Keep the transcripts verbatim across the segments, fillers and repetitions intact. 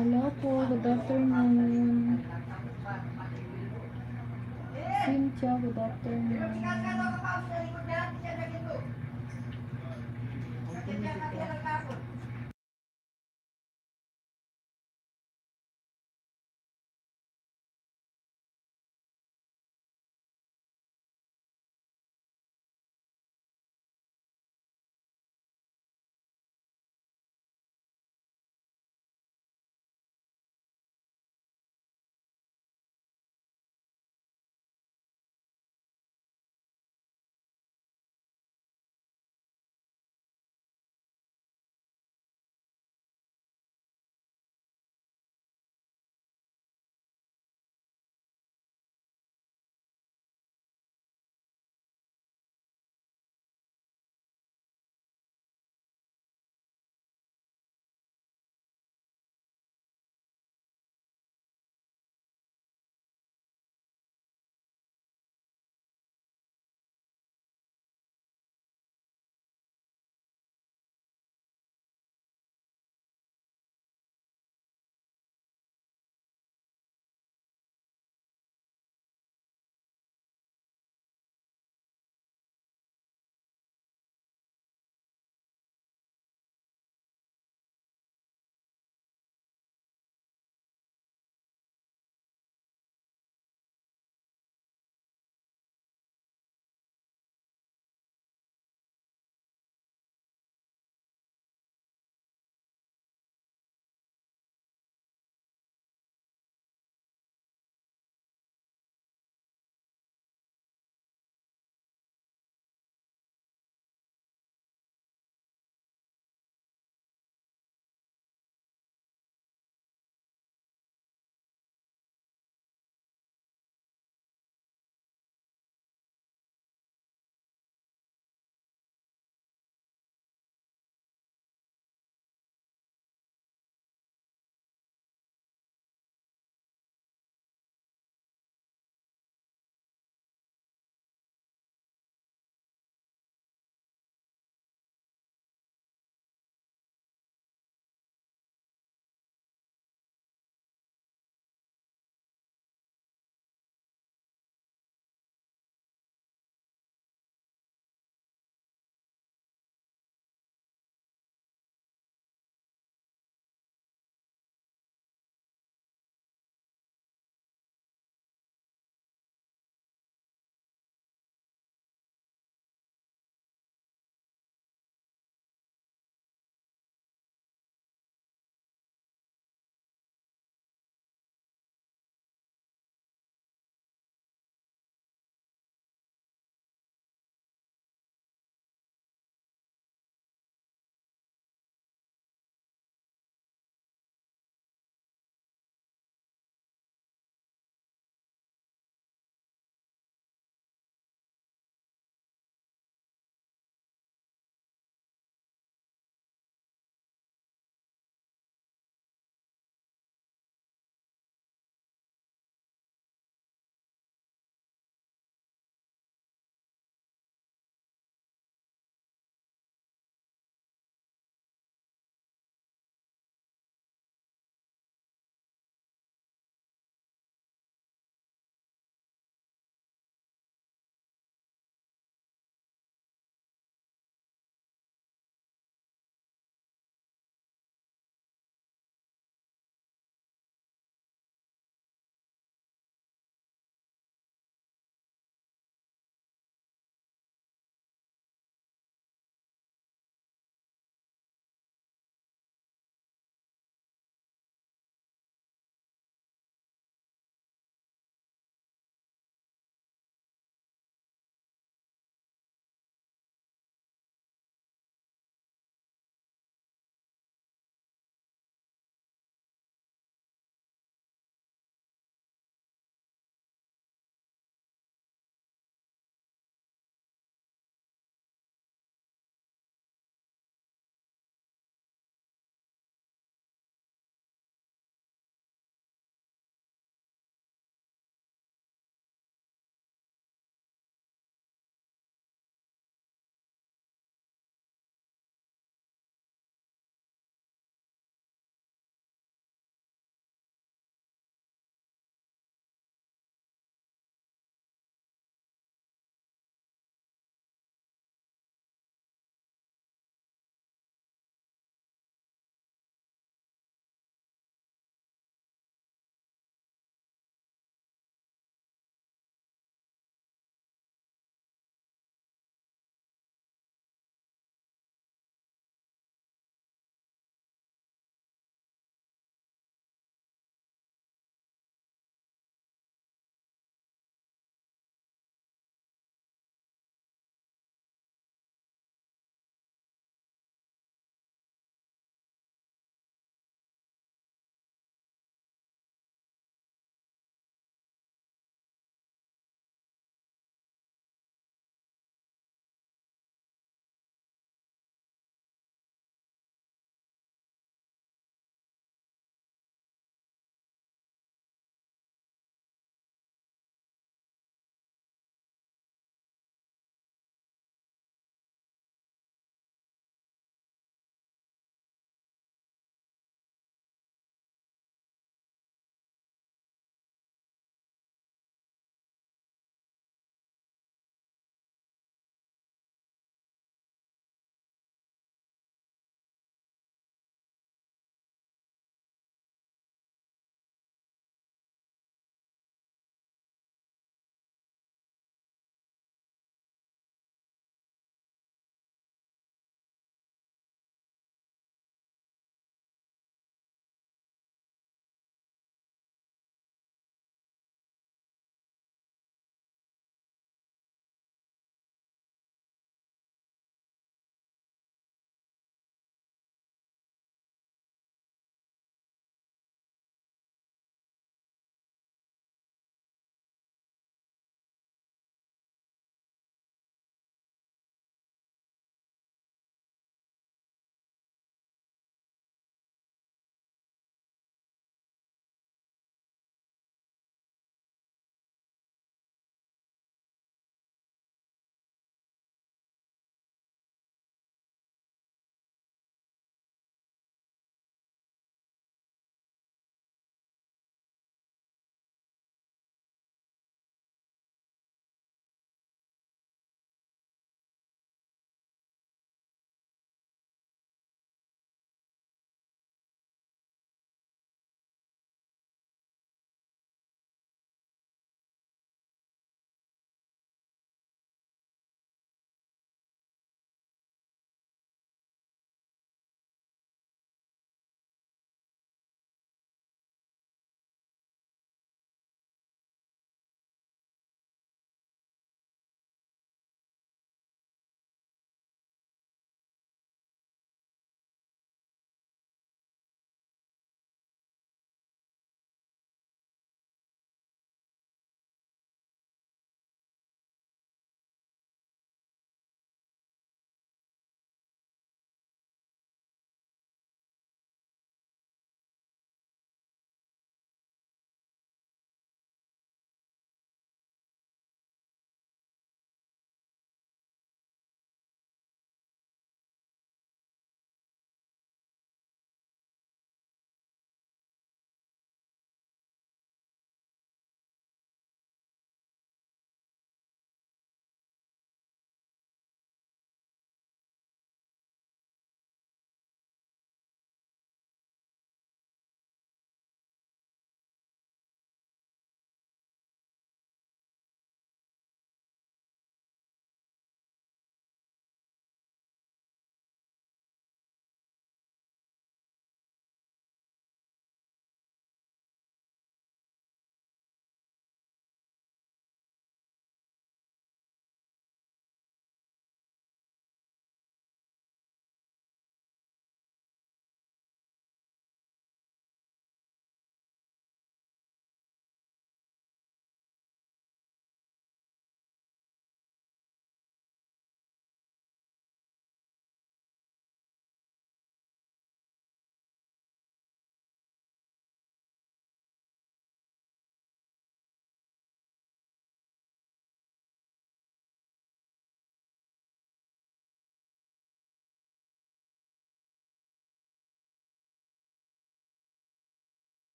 Hello po, good afternoon. Cynthia, good afternoon.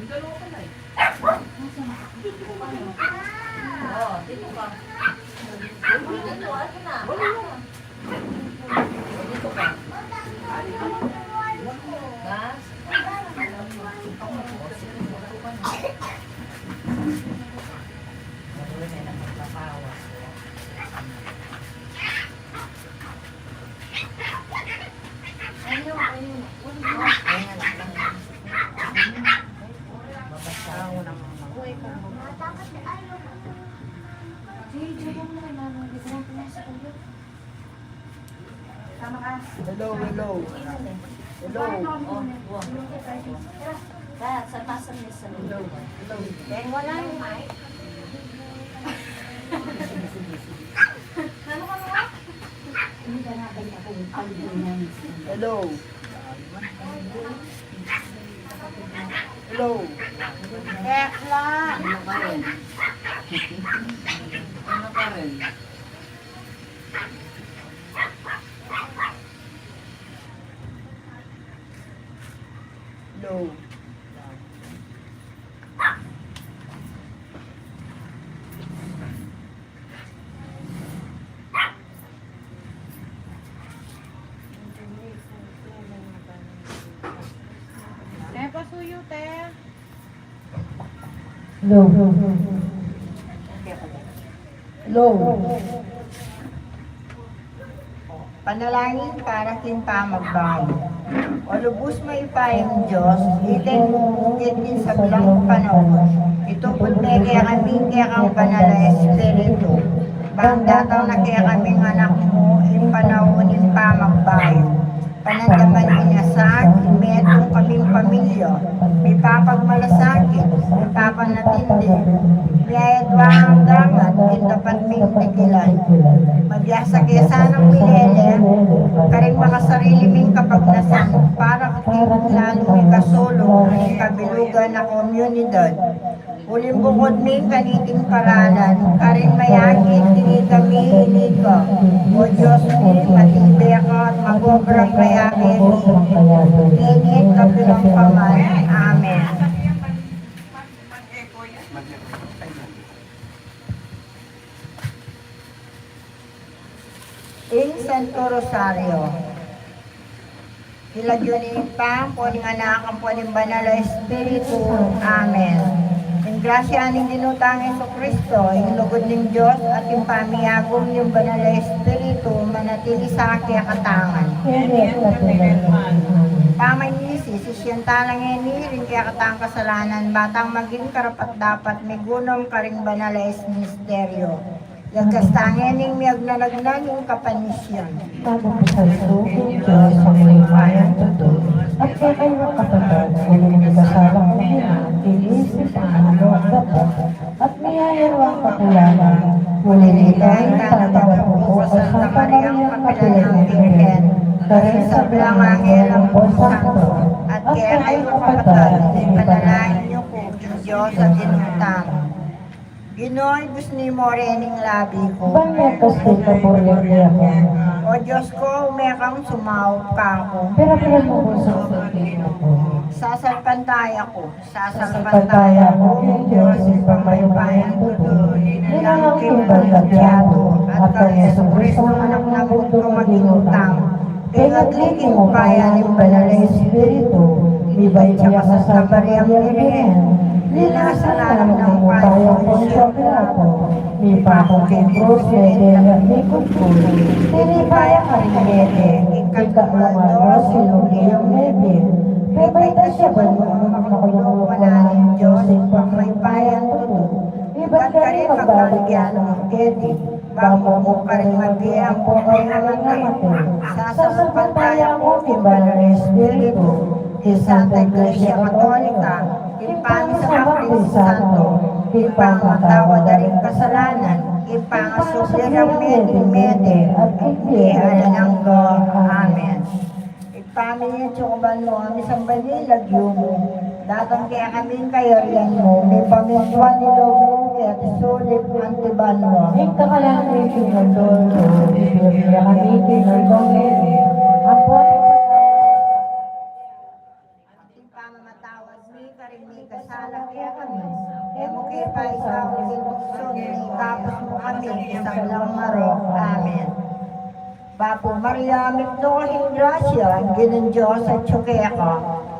Oh, dito ka. Dito, akin na. Dito ka. Gas. Hello, hello. Hello. Hello. Hello. Hello. Hello. Tekla. Ano ka rin? Ano ka rin? Hello. Te, pasuyu, te. Hello. Hello. Panalangin para king pamagbayu. O lubus mayupayang Dios, ita ing mumukit king sablang panaun, itupud me kekami ing kekang Banal a Espiritu, bang datang na kekaming anak mu ing panaun ning pamagbayu. Panandaman mi na sa king metung kaming pamilya, mipapagmalasakit, mipapanatindi, miyayaduang dangat king dapat ming tikilan. Mabiasa ke sanang milele karing makasarili ming kapagnasan para king lalu ming kasulung ning kabilugan a komunidad. Uling bukud mi kaniting paralan, karing mayagit, king ikami ini ka. O Dios mi, matibe ka at magobrang mayagit, ngeni at kapilan pa man. Amen. Ing Santo Rosario. King lagyu ning Ibpa, ampo ning Anak, ampo ning Banal a Espiritu. Amen. Ing grasya ning Ginu tang Jesucristo, ing lugud ning Dios, at ing pamiagum ning Banal a Espiritu, manatili sa kekatangan. Pamanyisi, sisian tala ngeni ring kekatang kasalanan, ba tang maging karapat-dapat migunum karing banal a misteryo. Lagkas ta ngening miagnanagnan ing kapanisian. Magpapasalamat king Dios a mayupayang tutu, at kekayung kapatad, uling mikasala kami king isip, lua, at lugud, at miyayaliwang kakulangan, uling ita ing tatawagan ku, O Santa Mariang kapilan nang Birhen, karing sablang anghel ampon santo, at kekayung kapatad, ipanalangin yu ku king Dios a Ginu tamu. Ginu, ibus mu ring labi ku. Ban mekos king kaburyang aku. O Dios ku, ume kang sumaup kaku. Pirapilan mu kung sasakit aku. Sasalpantaya ku, sasalpantaya ku king Dios, Ibpang mayupayang tutu, linlang king banal a yatu, at kang Jesucristo, Anak nang bugtung a Ginu tamu. King agli ning upaya ning Banal a Espiritu, mibait ya kang Santa Mariang Birhen, linasa la ning upaya nang Poncio Pilato, mipaku king krus, mete ya, mikudkul, tinipa ya karing mete, king katlu aldo, sinubli yang mebie, pepaitas ya banua, makalulung kanan ning Dios, Ibpang mayupayang tutu, ibat karin magbalik ya nung keti. Bang mu karing mabie ampon karing mate, sasalpantaya ku king Banal a Espiritu, king Santa Iglesia Katolika, king pamisamban ding santo, king pamamatawad da ring kasalanan, king pangasubli rang mete, mete, at king bie alang angga. Amen. Ibpa mi, atsu ka banua, misamban ya ing lagyu mu, datang kekami ing kayarian mu, mipamintuan ing lub mu, keti sulip anti banua. Ing kakanan mi king aldo-aldo, ibie mu kekami king aldo ngeni, ampon ing pamamatawad mi karing mikasala E mu ke paisaul king tuksu, nune ikabus mu kami king sablang marok. Amen. Bapu Maria, mitmu ka king grasya, ing Ginung Dios atyu keka.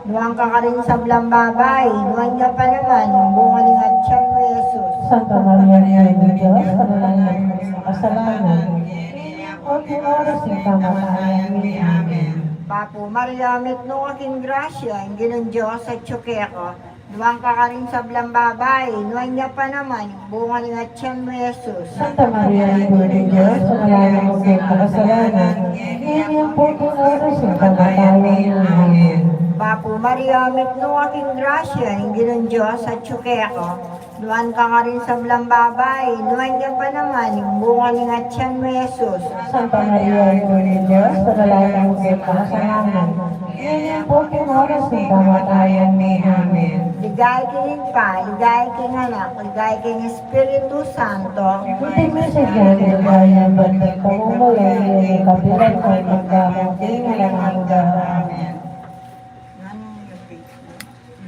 Nuan ka karing sablang babai, nuan ya pa naman ing bunga ning atyan mu, Jesus. Santa Maria, Indu ning Dios, ipanalangin mu kaming makasalanan, ngeni ampon king oras ning kamatayan mi. Amen. Bapu Maria, mitmu ka king grasya, ing Ginung Dios atyu keka. Nuan ka karing sablang babai, nuan ya pa naman ing bunga ning atyan mu, Jesus. Santa Maria, Indu ning Dios, ipanalangin mu kaming makasalanan, ngeni ampon king oras ning kamatayan mi. Amen. Bapu Maria, mitmu ka king grasya, ing Ginung Dios atyu keka. Nuan ka karing sablang babai, nuan ya pa naman ing bunga ning atyan mu, Jesus. Santa Maria, Indu ning Dios, ipanalangin mu kaming makasalanan, ngeni ampon king oras ning kamatayan mi. Amen. Ligaya king Ibpa, ligaya king Anak, ligaya king Espiritu Santo. Anti mu sadya ing ligaya, bantang pamumulan, ngeni, kapilan man, mangga man king alang angga. Amen.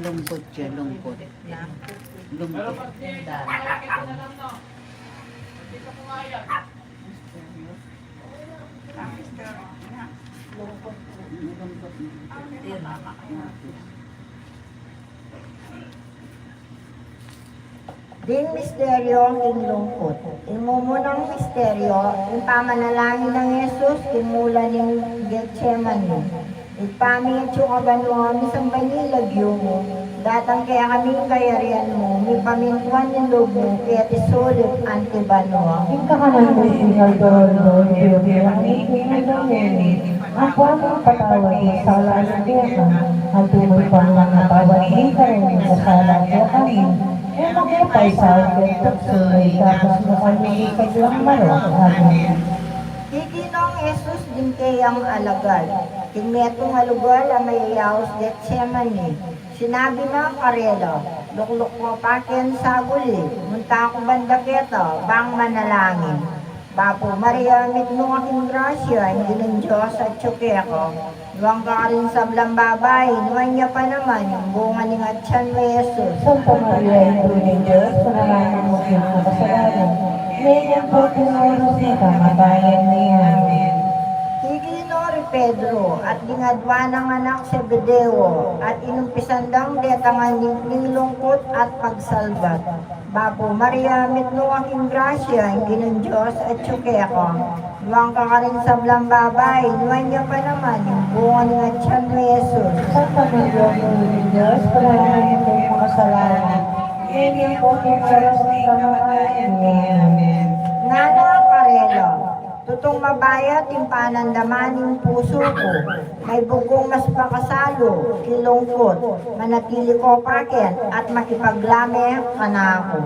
Lungkot ya, lungkot. Lungkot. Ding misteryo king lungkot. Ing mumunang misteryo, ing pamanalangin nang Jesus king mula ning Getsemani. Ibpa mi, atsu ka banua, misamban ya ing lagyu mu, datang kekami ing kayarian mu, mipamintuan ing lub mu keti sulip anti banua. Ing kakanan mi king aldo-aldo ibie mu kekami king aldo ngeni, ampon patawad mu ing sala mi keka, anti mu ing pamipatawad mi karing mikasala kekami, e mu ke paisaul king tuksu, nune ikabus mu kami king sablang marok. Amen. Kikinawa nang Jesus ding kayang alagad king metung a lugar a mayayaus Getsemani. Sinabi na karela, "Lukluk ko pa keng saguli, munta ku banda keta, bang manalangin." Bapu Maria, mitmu ka king grasya, ing Ginung Dios atyu keka. Nuan ka karing sablang babai, nuan ya pa naman ing bunga ning atyan mu, Jesus. Santa Maria, Indu ning Dios, ipanalangin mu kaming makasalanan, ngeni ampon king oras ning kamatayan mi. Amen. Kikinawa ri Pedro at ding adua nang anak Zebedeo, at inumpisan dang detangan ning, ning lungkot at pagsalbat. Bapu Maria, mitmu ka king grasya, ing Ginung Dios atyu keka. Nuan ka karing sablang babai, nuan ya pa naman ing bunga ning atyan mu, Jesus. Santa Maria, Indu ning Dios, ipanalangin mu kaming makasalanan, ngeni ampon king oras ning kamatayan mi. Amen. Ngana karela, tutung mabayat ing panandaman ning pusu ku, maibug kung mas pakasalu king lungkut, manatili ko pa ken at makipaglame kanaku.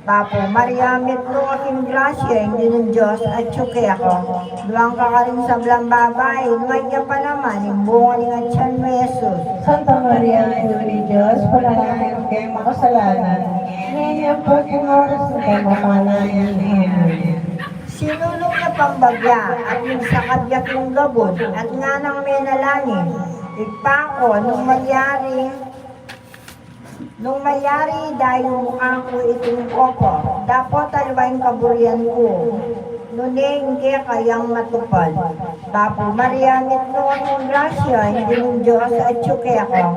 Bapu Maria, mitmu ka king grasya, ing Ginung Dios atyu keka. Nuan ka karing sablang babai, nuan ya pa naman ing bunga ning atyan mu, Jesus. Santa Maria, Indu ning Dios, ipanalangin mu kaming makasalanan, ngeni ampon king oras ning kamatayan mi. Amen. Sinulung ya pang bagya at migsakab ya king gabun at nganang menalangin, "Ibpa ku, nung malyari, nung malyari, idayu mu kaku iting kopa, dapot aliwa ing kaburian ku, nune ing keka yang matupad." Bapu Maria, mitmu ka king grasya, ing Ginung Dios atyu keka.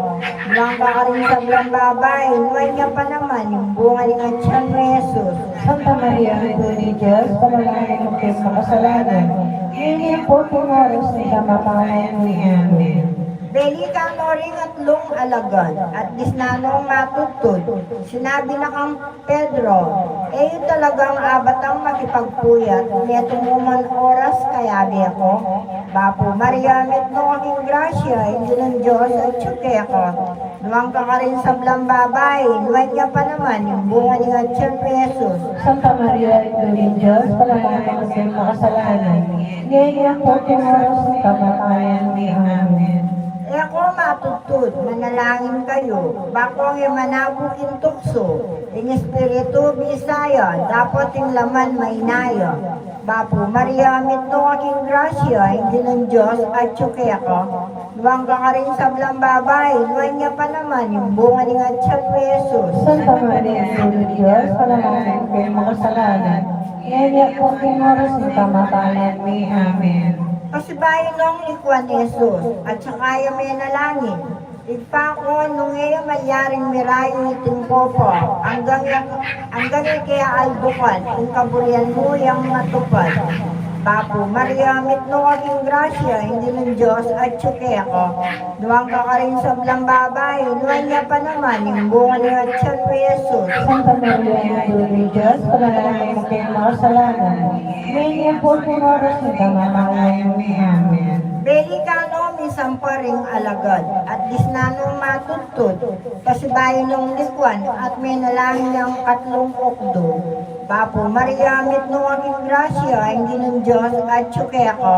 Nuan ka karing sablang babai, nuan ya pa naman ing bunga ning atyan mu, Jesus. Santa Maria, Indu ning Dios, ipanalangin mu kaming makasalanan, ngeni ampon king oras ning kamatayan mi. Amen. Belikan no ring atlung alagad at disnan nong matudtud. Sinabi na kang Pedro, "E yu talagang abatang makipagpuyat, metung mu man oras kayabe ku." Bapu Maria, mitmu ka king grasya, ing Ginung Dios atyu keka. Nuan ka karing sablang babai, nuan ya pa naman ing bunga ning atyan mu, Jesus. Santa Maria, Indu ning Dios, ipanalangin mu kaming makasalanan, ngeni ampon king oras ning kamatayan mi. Amen. E ko matudtud, manalangin kayu, ba kong e manabu king tuksu, ing espiritu bisa ya, dapot ing laman maina ya. Bapu Maria, mitmu ka king grasya, ing Ginung Dios atyu keka. Nuan ka karing sablang babai, nuan ya pa naman ing bunga ning atyan mu, Jesus. Santa Maria, Indu ning Dios, panalangin ku kayong makasalanan, ngeni at king oras ning kamatayan mi. Amen. Pasibayu nong likuan i Jesus, at saka ya menalangin, Ibpa ku, nung e ya malyaring mirayu iting kopa, anggang ya, anggang ya kaya albukan, ing kaburian mu yang matupad. Bapu Maria, mitmu ka king grasya, ing Ginung Dios atyu keka. Nuan ka karing sablang babai, nuan ya pa naman ing bunga ning atyan mu, Jesus. Santa Maria, Indu ning Dios, panalangin mu keng makasalanan, ngeni ampo king oras ning kamatayan mi. Amen. Belikan no misampa ring alagad, at disnan nong matudtud, pasibayu nong likuan, at menalangin yang katlung ukdu. Bapu Maria, mitmu ka king grasya, ing Ginung Dios atyu keka.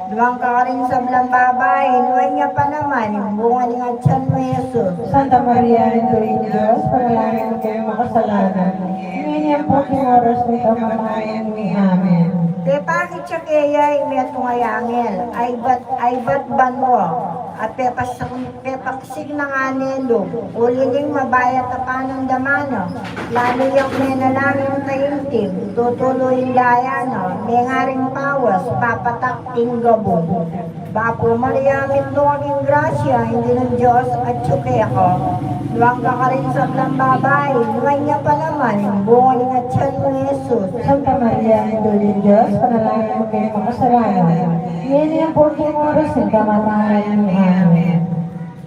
Nuan ka karing sablang babai, nuan ya pa naman ing bunga ning atyan mu, Jesus. Santa Maria, Indu ning Dios, panalangin mu keng makasalanan, ngeni ampo king oras ning kamatayan mi. Amen. Pepakit ya keya ing metung a anghel a ibat, a ibat banua, at pepasak, pepak signa ngana e lub, uli ning mabayat a panandaman na, lalu yang menalangin taimtim, tutulu ing daya na, mengaring pawas, papatak king gabun. Bapu Maria, mitmu ka king grasya, ing Ginung Dios atyu keka. Nuan ka karing sablang babai, nuan ya pa naman ing bunga ning atyan mu, Jesus. Santa Maria, Indu ning Dios, panalangin mu keng makasalanan, ngeni ampo king oras ning kamatayan mi. Amen.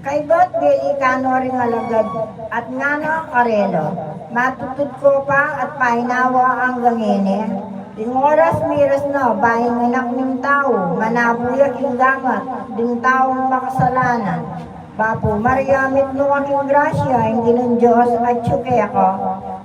Kaybat belikan no ring alagad, at ngana karela, matudtud ko pa at painawa anggang ngeni? Ing oras miras na, ba ing Anak ning Tau manabu ya king gamat ding taung makasalanan. Bapu Maria, mitmu ka king grasya, ing Ginung Dios atyu keka.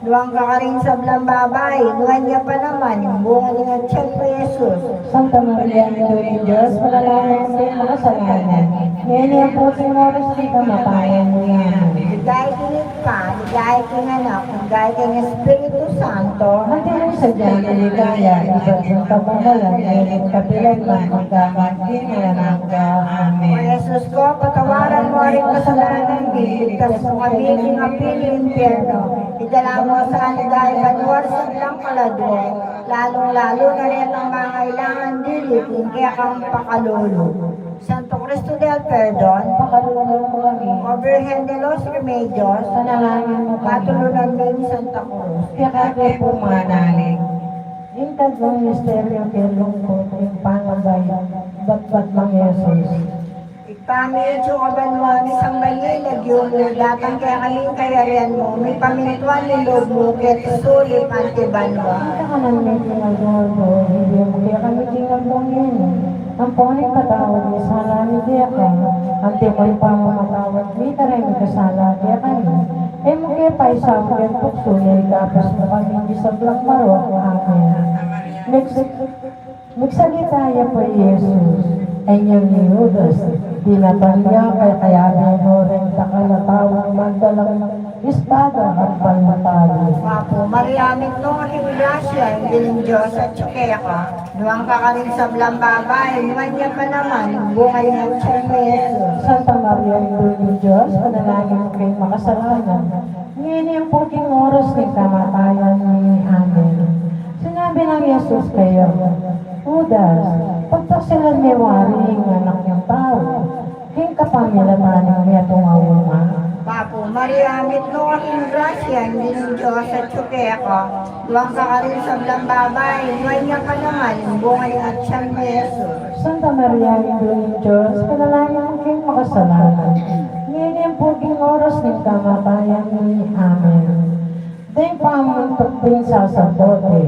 Nuan ka karing sablang babai, nuan ya pa naman ing bunga ning atyan mu, Jesus. Santa Maria, Indu ning Dios, panalangin mu keng makasalanan, ngeni ampo king oras ning kamatayan mi. Amen. Ligaya king Ibpa, ligaya king Anak, ligaya king Espiritu Santo. Antimo ing sadya ning ligaya ibat ning pamamalan, ngeni at kapilan man, mangga man king alang angga. Amen. O Jesus ko, patawaran mu ring kasalanan mi, iligtas mu kami king api ning impyerno. Idala mu sa king banua ring sablang kaladua, lalung-lalu na retang mangailangan dili king kekang pakalulu. Santo Cristo del Perdon, pakalulu mu kami. O Virgen de los Remedios, panalangin mu kami. Patulunan mi ing Santa Cruz. Keka ke pu manalig. Ing katlung misteryu king lungkut, ing pangabay, batbat nang Jesus. Ibpa mi, atsu ka banua, misamban ya ing lagyu mu, datang kekami ing kayarian mu, mipamintuan ing lub mu, keti sulip anti banua. Ing kakanan mi king aldo-aldo, ibie mu kekami king aldo ngeni. Ampon ipatawad mu ing sala mi keka, anti ing pamamatawad mi kareng mikasala kekami. E mu ke paisaul king tuksu, nune ikabus mu kami king sablang marok. Amen. Mix Migsalita ya pa i Jesus, inyang i Judas, dinapan ya, kaya kayabe no ring dakal a taung magdalang espada at panlapalo. Bapu Maria, mitmu ka king grasya, ing Ginung Dios atyu keka. Nuan ka karing sablang babai, nuan ya pa naman ing bunga ning atyan mu, Jesus. Santa Maria, Indu ning Dios, panalangin mu keng makasalanan, ngeni ampo king oras ning kamatayan mi. Amen. Sinabi nang Jesus kaya, Judas, pagtaksilan me wari ing Anak ning Tau king kapamilatan ning metung a uma? Bapu Maria, mitmu ka king grasya, ing Ginung Dios atyu keka. Nuan ka karing sablang babai, nuan ya pa naman ing bunga ning atyan mu, Jesus. Santa Maria, Indu ning Dios, panalangin mu keng makasalanan, ngeni ampo king oras ning kamatayan mi. Amen. Deng pamantuk ding saserdote,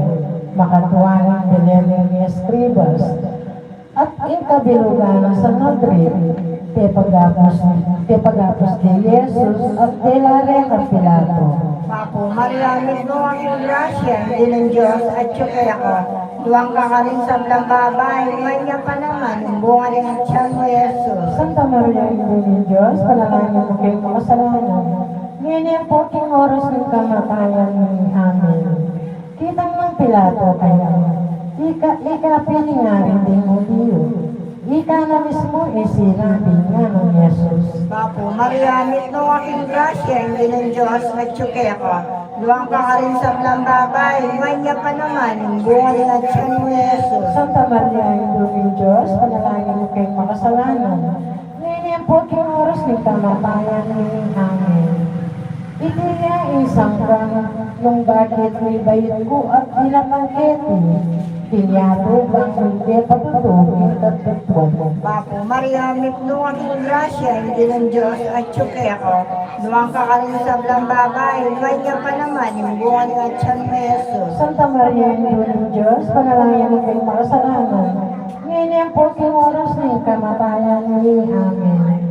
makatua ning Belen ing eskribas, at ing kabilugan a Sanedrin, tepagabus, tepagabus di Jesus, at dela re kang Pilato. Bapu Maria, mitmu ka king grasya, ing Ginung Dios atyu keka. Nuan ka karing sablang babai, nuan ya pa naman ing bunga ning atyan mu, Jesus. Santa Maria, Indu ning Dios, panalangin mu keng makasalanan, ngeni ampo king oras ning kamatayan mi. Amen. Kitang nang Pilato kaya, ika, ika piningaring ding Judio, ika na mismu ing sinabi na nang Jesus. Bapu Maria, mitmu ka king grasya, ing Ginung Dios atyu keka. Nuan ka karin sa sablang babai, nuan ya pa naman ing bunga ning atian mu, i Jesus. Santa Maria, Indu ning Dios, ipanalangin mu keng makasalanan, ngeni ampo king oras ning kamatayan mi. Amen. Iti ya ing sangkan nung bakit mibait ku at dinatang keti, kinyatu bang mibie patutu ing katatuan. Bapu Maria, mitmu ka king grasya, ing Ginung Dios atyu keka. Nuan ka karin sa sablang babai, nuan ya pa naman ing bunga ning atian mu, i Jesus. Santa Maria, Indu ning Dios, ipanalangin mu keng makasalanan, ngeni ampo king oras ning kamatayan mi. Amen.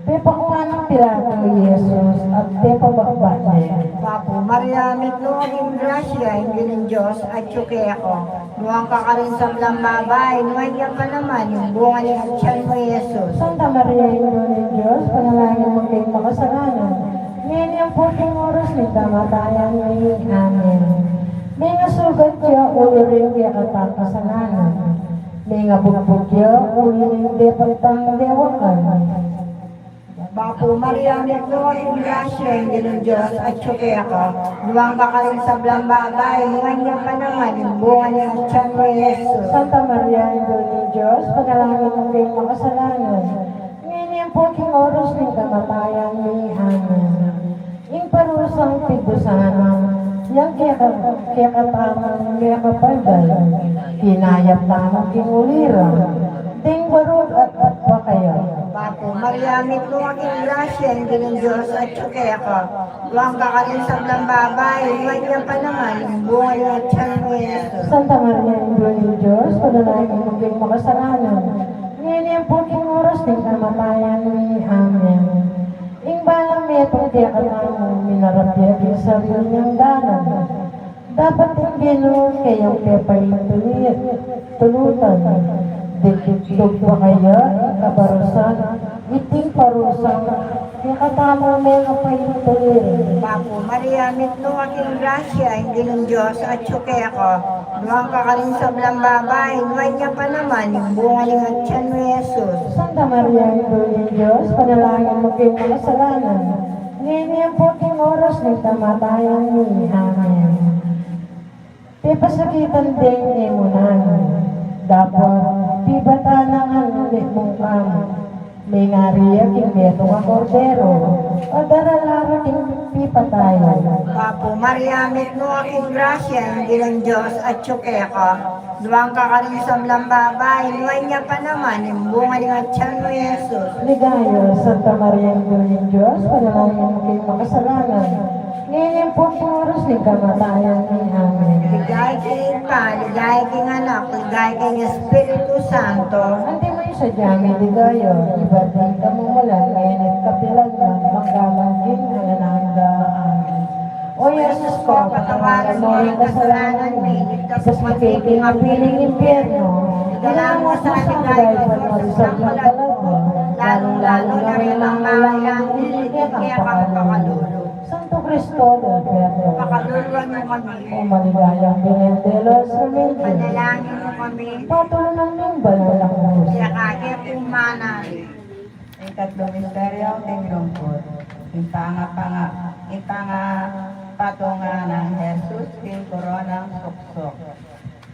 Pepakuan nang Pilato i Jesus at pepababa ne. Bapu Maria, mitmu ka king grasya, ing Ginung Dios atyu keka. Nuan ka karin sa sablang babai, nuan ya pa naman ing bunga ning atian mu, i Jesus. Santa Maria, Indu ning Dios, ipanalangin mu keng makasalanan, ngeni ampo king oras ning kamatayan mi. Amen. Mengasugat ya uli ring kekatang kasalanan, mengabugbug ya uli ning depat tang dewakan. Bapu Maria, mitmu ka king grasya, ing Ginung Dios atyu keka. Nuan ka karin sa sablang babai, nuan ya pa naman ing bunga ning atian mu, i Jesus. Santa Maria, Indu ning Dios, ipanalangin mu keng makasalanan, ngeni ampo king oras ning kamatayan mi. Amen. Ing parusang pigdusan na yang keka, kekatamung mekapagdal, kinayap tamu king uli ra ding barug at bakbakan ya. Bapu Maria, mitmu ka king grasya, ing Ginung Dios atyu keka. Nuan ka karin sa sablang babai, nuan ya pa naman ing bunga ning atian mu, i Jesus. Santa Maria, Indu ning Dios, ipanalangin mu keng makasalanan, ngeni ampo king oras ning kamatayan mi. Amen. Ing balang metung kekatamu, minarap ya king sarili nang dalan. Dapat ing Ginu keyang pepaintulutan, ding dugbakan ya ing kabarusan, iting parusang kekatamu mengapaintulu. Bapu Maria, mitmu ka king grasya, ing Ginung Dios atyu keka. Nuan ka karin sa sablang babai, nuan ya pa naman ing bunga ning atian mu, i Jesus. Santa Maria, Indu ning Dios, ipanalangin mu keng makasalanan, ngeni ampo king oras ning kamatayan mi. Amen. Pepasakitan deng e mu nanu, dapot pibatan na ngan mung kamu. Mengari ya king metung a Kordero, at darala ra king pipatayan. Bapu Maria, mitmu ka king grasya, ing Ginung Dios atyu keka. Nuan ka karin sa sablang babai, nuan ya pa naman ing bunga ning atian mu, i Jesus. Ligaya, Santa Maria, Indu ning Dios, ipanalangin mu keng makasalanan, ngeni ampo king oras ning kamatayan mi. Amen. Ligaya king Ibpa, ligaya king Anak, ligaya king Espiritu Santo. Antimo ing sadya ming ligaya, ibat ing kamumulan, ngeni at kapilan man, mangga man king alang angga. Amen. O Jesus ku, patawaran mu ring kasalanan mi, iligtas mu kami king api ning impyerno, idala mu sa ligaya ing sablang kaladwa, lalung-lalu na ring mangailangan king kekang pakalulu. Santo Cristo del Perdon, pakaluluan mu kami. O maligayang Birhen de los Remedios, ipanalangin mu kami. Patulunan mu ing banal a krus. Kaya kaya kumanan. Ing katlung misteryo king lungkut, ing pangapanga-, ing pangapatungan nang Jesus king koronang suksuk.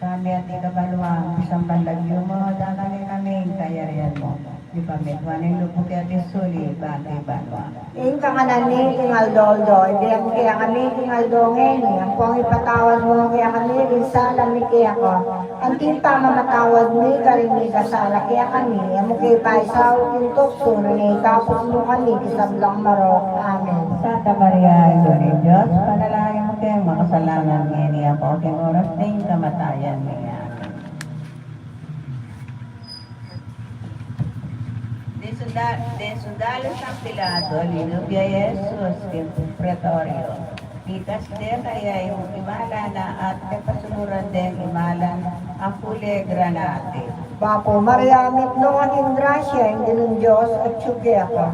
Kami at ika banua, misamban lagyu mu, datang kekami ing kayarian mu. Mipamitua ning lub mu keti sulip anti banua. Ing kakanan mi king aldo-aldo, ibie mu kekami king aldo ngeni, ampong ipatawad mu kekami ring sala mi keka, anti ing pamamatawad mi karing mikasala kekami, e mu ke paisaul king tuksu, nune ikabus mu kami king sablang marok. Amen. Santa Maria, Indu ning Dios, ipanalangin mu keng makasalanan ngeni ampong king oras ning kamatayan mi. Amen. Deng sunda-, deng sundalun nang Pilato, linub ya i Jesus king pretorio. Pitas de kaya ing imalan na at pepasuluran deng imalan a kule granate. Bapu Maria, mitmu ka king grasya, ing Ginung Dios atyu keka.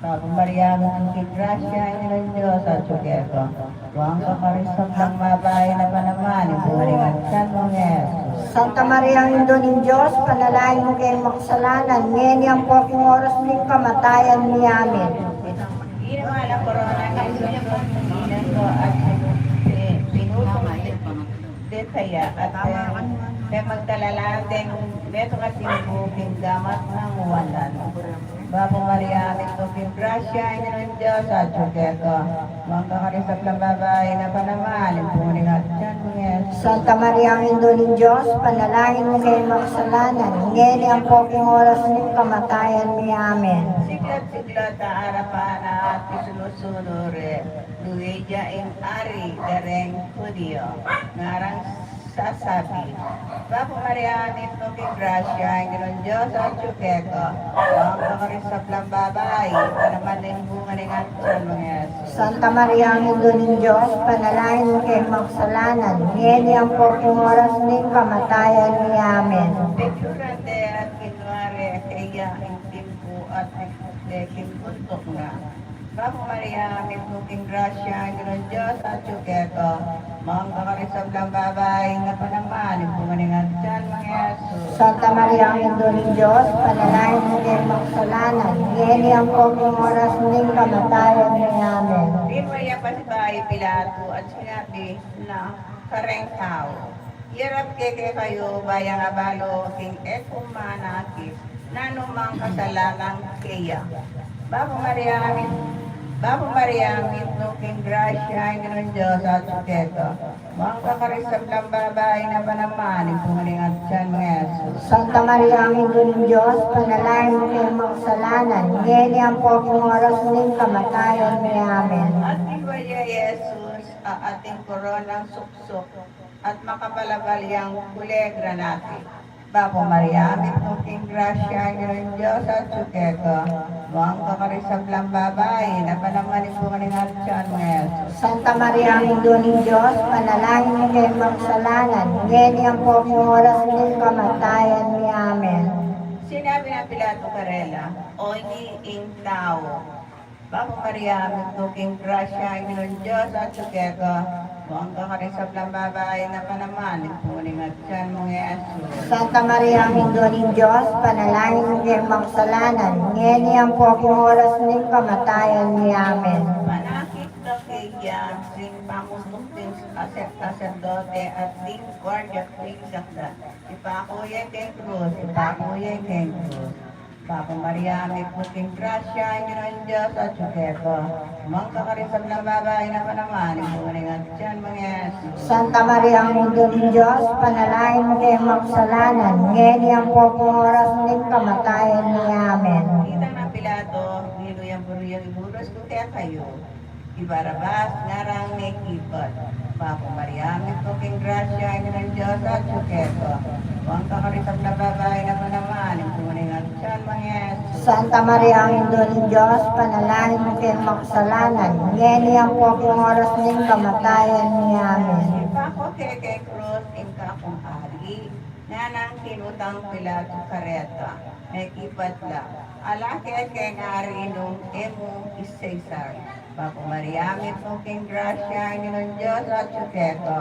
Bapu Maria, mitmu ka king grasya, ing Ginung Dios atyu keka. Nuan ka karing sablang babai, nuan ya pa naman ing bunga ning atian mu, i Jesus. Santa Maria, Indu ning Dios, ipanalangin mu keng makasalanan, ngeni ampong king oras ning kamatayan mi. Amen. At pinu-, pi-, pinuso de kaya at, eh, kaya magtalala deng metung a tibu king gamat nang wanan. Bapu Maria, mitmu ka king grasya, ing Ginung Dios atyu keka. Nuan ka karing sablang babai, at nuan ya naman ing bunga ning atian mu, i Jesus. Santa Maria, Indu ning Dios, panalangin mu kaming makasalanan, ngeni ampo king oras ning kamatayan mi. Amen. Siklat-siklat a arapan na at sunu-sunu re, nuan ya ing Ari da reng Judio, ngarang sasabi, Bapu Maria, mitmu ka king grasya, ing Ginung Dios atyu keka. Nuan ka karing sablang babai, at nuan ya naman ing bunga ning atian mu, i Jesus. Santa Maria, Indu ning Dios, panalangin mu kaming makasalanan, ngeni ampo king oras ning kamatayan mi. Amen. Picturan de at kinuan re kaya ing timpu at ing buntuk na. Bapu Maria, mitmu ka king grasya, ing Ginung Dios atyu keka. Nuan ka karing sablang babai, at nuan ya naman ing bunga ning atian mu, i Jesus. Santa Maria, Indu ning Dios, panalangin mu kaming makasalanan, ngeni ampo king oras ning kamatayan mi. Amen. Tinupad ya pasibayu i Pilato at sinabi na kareng tau, Iyarap ke kekayu ba yang abalu king e ku manakit nanu mang kasalanan keya. Bapu Maria, mit-, Bapu Maria, mitmu ka king grasya, ing Ginung Dios atyu keka. Nuan ka karing sablang babai, at nuan ya naman ing bunga ning atian mu, i Jesus. Santa Maria, Indu ning Dios, panalangin mu kaming makasalanan, ngeni ampo king oras ning kamatayan mi. Amen. At tinupad ya i Jesus a ating koronang suksuk at makapalabal yang kule granate. Bapu Maria, mitmu ka king grasya, ing Ginung Dios atyu keka. Nuan ka karing sablang babai, at nuan ya naman ing bunga ning atian mu, i Jesus. Santa Maria, Indu ning Dios, panalangin mu kaming makasalanan, ngeni ampo king oras ning kamatayan mi. Amen. Sinabi nang Pilato karela, Oini ing tau. Bapu Maria, mitmu ka king grasya, ing Ginung Dios atyu keka. Nuan ka karing sablang babai, at nuan ya naman ing bunga ning atian mu, i Jesus. Santa Maria, Indu ning Dios, panalangin mu kaming makasalanan, ngeni ampo king oras ning kamatayan mi. Amen. Manakit ka keya, ring pamutuk ding ase-, saserdote at ding guardia king sakdan. Ipaku ye king krus, ipaku ye king krus. Bapu Maria, mitmu ka king grasya, ing Ginung Dios atyu keka. Nuan ka karing sablang babai, at nuan ya naman ing bunga ning atian mu, i Jesus. Santa Maria, Indu ning Dios, panalangin mu kaming makasalanan, ngeni ampo king oras ning kamatayan mi. Amen. Itang nang Pilato, Ninu yang buri yang iburus ku kekayu? I Barabas, ngarang mekibat. Bapu Maria, mitmu ka king grasya, ing Ginung Dios atyu keka. Nuan ka karing sablang babai, at nuan ya naman ing bunga ning atian mu, i Jesus. Santa Maria, Indu ning Dios, panalangin mu kaming makasalanan, ngeni ampo king oras ning kamatayan mi. Amen. Ipaku ke king krus ing kakung ari, nganang kinutang Pilato kareta, mekibat la, Ala ke keng ari nung e mu isisay. Bapu Maria, mitmu ka king grasya, ing Ginung Dios atyu keka.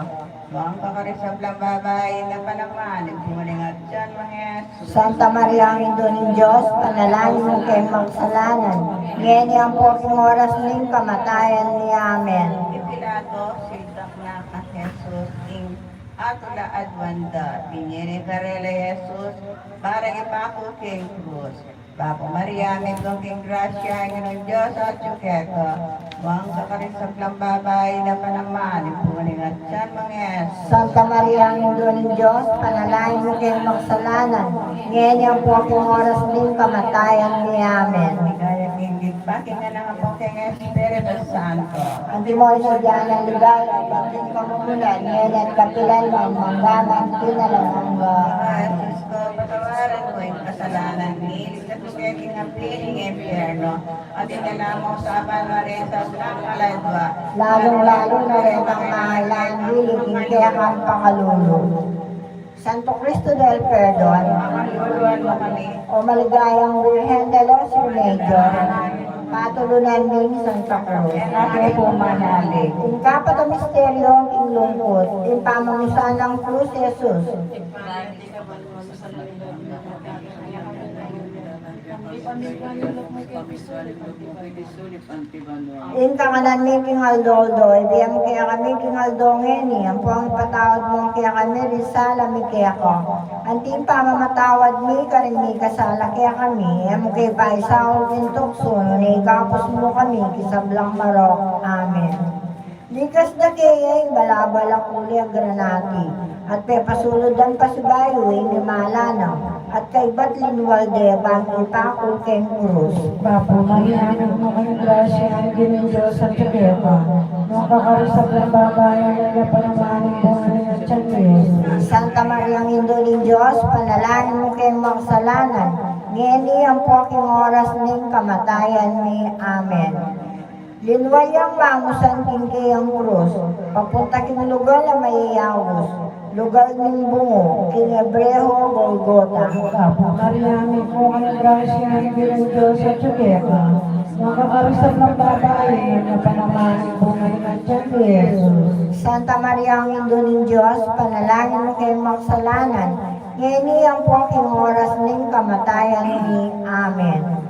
Nuan ka karing sablang babai, at nuan ya naman ing bunga ning atian mu, i Jesus. Santa Maria, Indu ning Dios, panalangin mu kaming makasalanan, ngeni ampo king oras ning kamatayan mi. Amen. I Pilato, sintak na kang Jesus ing atula aduan da. Binie ne karela i Jesus, barang ipaku king krus. Bapu Maria, mitmu ka king grasya, ing Ginung Dios atyu keka. Nuan ka karing sablang babai, at nuan ya naman ing bunga ning atian mu, i Jesus. Santa Maria, Indu ning Dios, panalangin mu kaming makasalanan, ngeni ampo king oras ning kamatayan mi. Amen. Ligaya king Ibpa, king Anak, ampo king Espiritu Santo. Antimo ing sadya nang ligaya, ing pamumunan, ngeni at kapilan man, mangga man king alang angga. Jesus ko, patawaran mu ing kasalanan mi, iligtas mu kami king api ning impyerno, at idala mu king sablang kaladwa, lalung-lalu na retang mangailangan king kekang pakalulu. Santo Cristo del Perdon, pakaluluan mu kami. O maligayang Birhen de los Remedios, patulunan ming Santa Cruz. Atin pong manalig. Ing kapat a misteryo king lungkut, ing pamamisan nang krus Jesus. Ing kakanan mi king aldo-aldo, ibie mu kekami king aldo ngeni, ampong ipatawad mu kekami ring sala mi keka, anti ing pamamatawad mi karing mikasala kekami, e mu ke paisaul king tuksu, nune ikabus mu kami king sablang marok. Amen. Likas da kaya ing balabalang kuli a granate, at pepasulud dang pasibayu ing imala na, at kaybat linwal de bang ipakul king krus. Bapu Maria, mitmu ka king grasya, ing Ginung Dios atyu keka. Nuan ka karing sablang babai, at nuan ya pa naman ing bunga ning atyan mu, i Jesus. Santa Maria, Indu ning Dios, panalangin mu keng makasalanan, ngeni ampo king oras ning kamatayan mi. Amen. Linwal yang mamusan king keyang krus, papunta king lugal a mayayaus, lugal ning bungu, king Hebreo, Golgota. Bapu Maria, mitmu ka king grasya, ing Ginung Dios atyu keka. Nuan ka karing sablang babai, at nuan ya pa naman ing bunga ning atyan mu, i Jesus. Santa Maria, Indu ning Dios, panalangin mu keng makasalanan, ngeni ampo king oras ning kamatayan mi. Amen.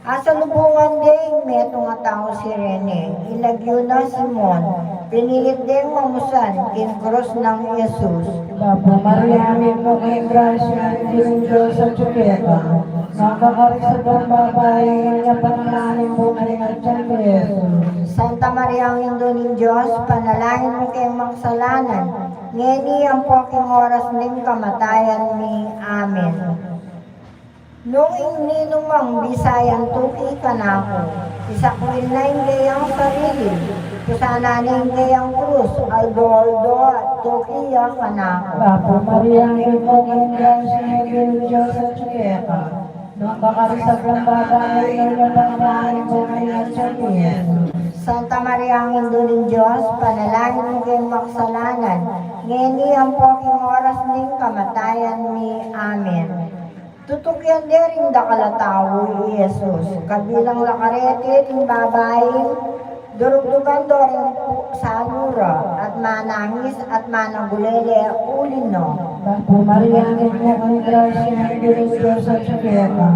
Asalubungan de ing metung a taung Cirene, ing lagyu na Simon, pinilit deng mamusan king krus nang Jesus. Bapu Maria, mitmu ka king grasya, ing Ginung Dios atyu keka. Nuan ka karing sablang babai, at nuan ya pa naman ing bunga ning atyan mu, i Jesus. Santa Maria, Indu ning Dios, panalangin mu keng makasalanan, ngeni ampo king oras ning kamatayan mi. Amen. Nung ing ninumang bisa yang tuki kanaku, isakwil na ing keyang sarili, pusan na ne ing keyang krus, aldo-aldo at tuki ya kanaku. Bapu Maria, mitmu ka king grasya, ing Ginung Dios atyu keka. Nuan ka karing sablang babai, at nuan ya pa naman ing bunga ning atyan mu, i Jesus. Santa Maria, Indu ning Dios, panalangin mu keng makasalanan, ngeni ampo king oras ning kamatayan mi. Amen. Tutukian de ring dakal a tau i Jesus, kabilang la kareti ring babaing durugdugan do ring pu-, salu ra, at manangis at managulele uli na. Bapu Maria, mitmu ka king grasya, ing Ginung Dios atyu keka.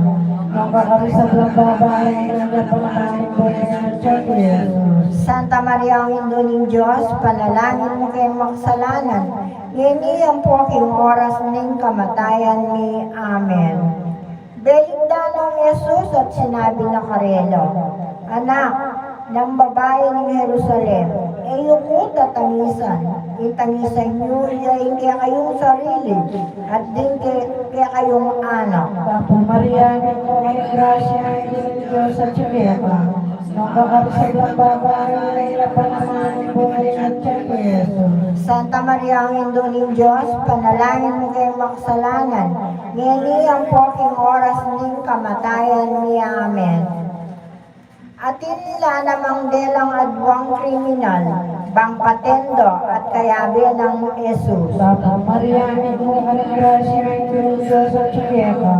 Nuan ka karing sablang babai, at nuan ya pa naman ing bunga ning atyan mu, i Jesus. Santa Maria, Indu ning Dios, panalangin mu keng makasalanan, ngeni ampo king oras ning kamatayan mi. Amen. Belikdan nong Jesus at sinabi na karela, Anak, nang babai ning Jerusalem, e yu ku tatangisan, ing tangisan yu ya ing kekayung sarili, at ding ke-, kekayung anak. Bapu Maria, mitmu ka king grasya, ing Ginung Dios atyu keka. Nuan ka karing sablang babai, at nuan ya pa naman ing bunga ning atyan mu, i Jesus. Santa Maria, Indu ning Dios, panalangin mu keng makasalanan, ngeni ampo king oras ning kamatayan mi. Amen. Atin la namang delang aduang kriminal, bang paten da at kayabe nang Jesus. Bapu Maria, mitmu ka king grasya, ing Ginung Dios atyu keka.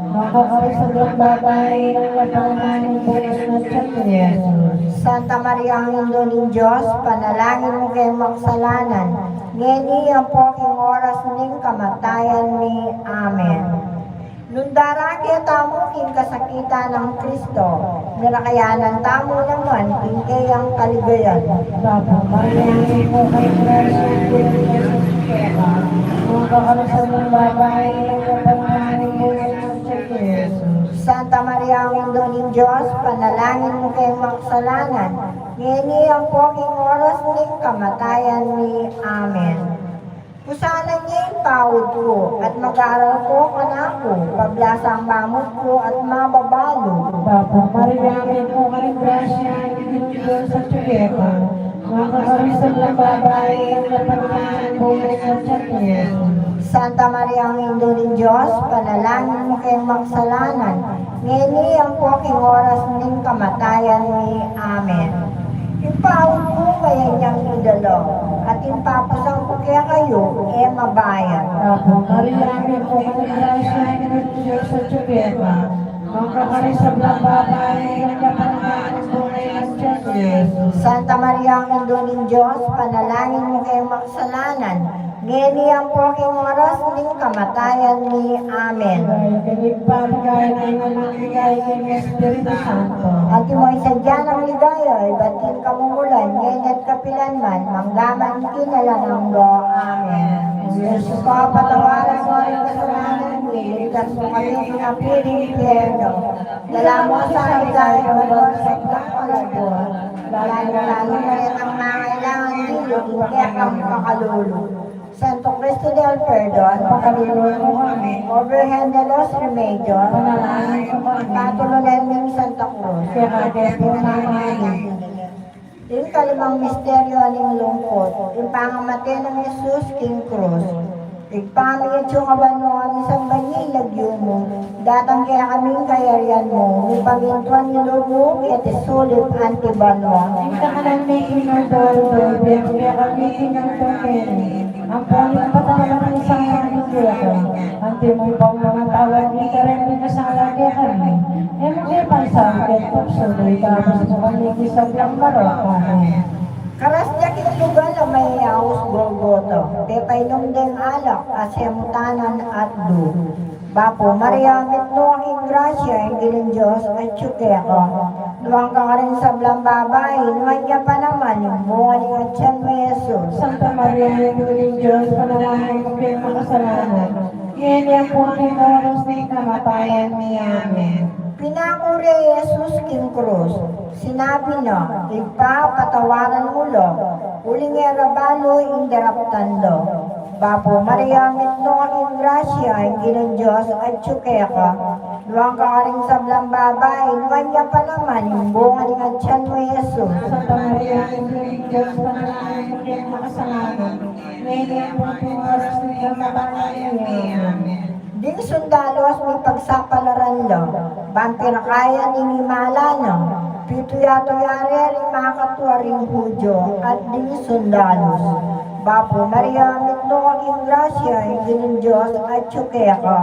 Nuan ka karing sablang babai, at nuan ya pa naman ing bunga ning atyan mu, i Jesus. Santa Maria, Indu ning Dios, panalangin mu keng makasalanan, ngeni ampo king oras ning kamatayan mi. Amen. Nung darake tamu king kasakitan nang Kristo, mirakayanan tamu naman king keyang kaligayan. Bapu Maria, mitmu ka king grasya, ing Ginung Dios atyu keka. Nuan ka karing sablang babai, at nuan ya pa naman ing bunga ning atyan mu, i Jesus. Santa Maria, Indu ning Dios, panalangin mu keng makasalanan, ngeni ampo king oras ning kamatayan mi. Amen. Pusanan ye ing paud ku, at mag-aral ku kanaku, pablasang mamut ku at mababalu. Bapu Maria, mitmu ka king grasya, ing Ginung Dios atyu keka. Nuan ka karing sablang babai, at nuan ya pa naman ing bunga ning atyan mu, i Jesus. Santa Maria, Indu ning Dios, panalangin mu keng makasalanan, ngeni ampo king oras ning kamatayan mi. Amen. Ing paud ku makanyan yang idala, at ing papusan ku kekayu e mabayad. Bapu Maria, mitmu ka king grasya, ing Ginung Dios atyu keka. Nuan ka karing sablang babai, at nuan ya pa naman ing bunga ning atyan mu, i Jesus. Santa Maria, Indu ning Dios, panalangin mu keng makasalanan, Ngeni ampo king oras ning kamatayan mi. Amen. Ligaya king Ibpa, ligaya king Anak, ligaya king Espiritu Santo. Antimo ing sadya nang ligaya, ibat king kamumulan, ngeni at kapilan man, mangga man king alang angga. Amen. O Jesus ko, patawaran mo ring kasalanan mi, iligtas mu kami king api ning impyerno. Dala mo sa ligaya king banua, sablang kaluluwa, lalu-lalu na retang mangailangan king lugud ning kekang pakalulu. Santo Cristo del Perdon, pakaluluan mu kami. O Virgen de los Remedios, panalangin mu kami. Patulunan ning Santa Cruz, kekang pamamali. Ing kalimang misteryo ning lungkut, ing pangamate nang Jesus king krus. Ibpa mi, atsu ka banua, misamban ya ing lagyu mu, datang kekami ing kayarian mu, mipamintuan ing lub mu keti sulip anti banua. Ing kakanan mi king aldo-aldo ibie mu kekami king aldo ngeni. Ampon ipatawad mu kekami ing sala mi keka, anti mung pamamatawad mi karing mikasala kekami. E mu ke paisaul king tuksu, nune ikabus mu kami king sablang marok. Amen. Karasda king lugal a mayayaus Golgota, pepainum deng alak a semutanan at dug. Bapu Maria, mitmu ka king grasya, ing Ginung Dios atyu keka. Nuan ka karing sablang babai, nuan ya pa naman ing bunga ning atian mu, i Jesus. Santa Maria, Indu ning Dios, panalangin mu keng makasalanan, ngeni ampo king oras ning kamatayan mi. Amen. Pinaku re i Jesus king krus, sinabi na, Ibpa, patawaran mu la, uling e ra balu ing daraptan da. Bapu Maria, mitmu ka king grasya, ing Ginung Dios atyu keka. Nuan ka karing sablang babai, nuan ya pa naman ing bunga ning atian mu, i Jesus. Santa Maria, Indu ning Dios, panalangin mu keng makasalanan, ngeni ampo king oras ning kamatayan mi. Amen. Ding sundalus mipagsapalaran la, ban pirakayan ing imala na, pitu yatu ya re ring makatua ring Judio at ding sundalus. Bapu Maria, mitmu ka king grasya, ing Ginung Dios atyu keka.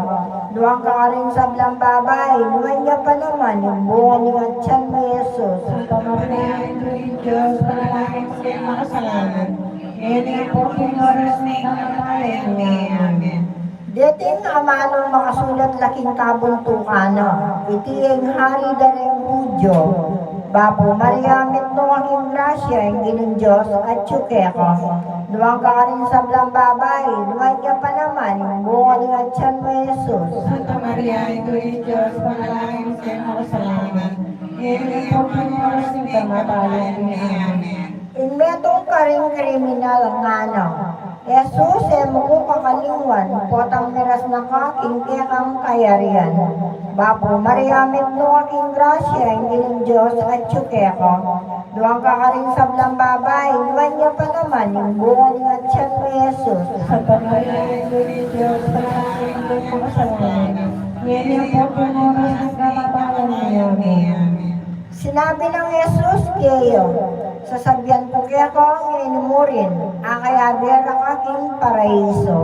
Nuan ka karing sablang babai, nuan ya pa naman ing bunga ning atian mu, i Jesus. Santa Maria, Indu ning Dios, panalangin mu keng makasalanan, ngeni ampo king oras ning kamatayan mi. Amen. Deting amanung makasulat la king kabuntukan na, iti ing hari da ring Judio. Bapu Maria, mitmu ka king grasya, ing Ginung Dios atyu keka. Nuan ka karing sablang babai, nuan ya pa naman ing bunga ning atian mu, i Jesus. Santa Maria, Indu ning Dios, panalangin mu keng makasalanan, ngeni ampo king oras ning kamatayan mi. Amen. Ing metung karing kriminal ngana, Jesus, e mu ku kakalingwan, potang miras na ka king kekang kayarian. Bapu Maria, mitmu ka king grasya, ing Ginung Dios atyu keka. Nuan ka karing sablang babai, nuan ya pa naman ing bunga ning atian mu, i Jesus. Santa Maria, Indu ning Dios, panalangin mu keng makasalanan, ngeni ampo king oras ning kamatayan mi. Amen. Sinabi nang Jesus keya, Sasabian ku keka, ngeni mu rin, akayabe ra ka king paraiso.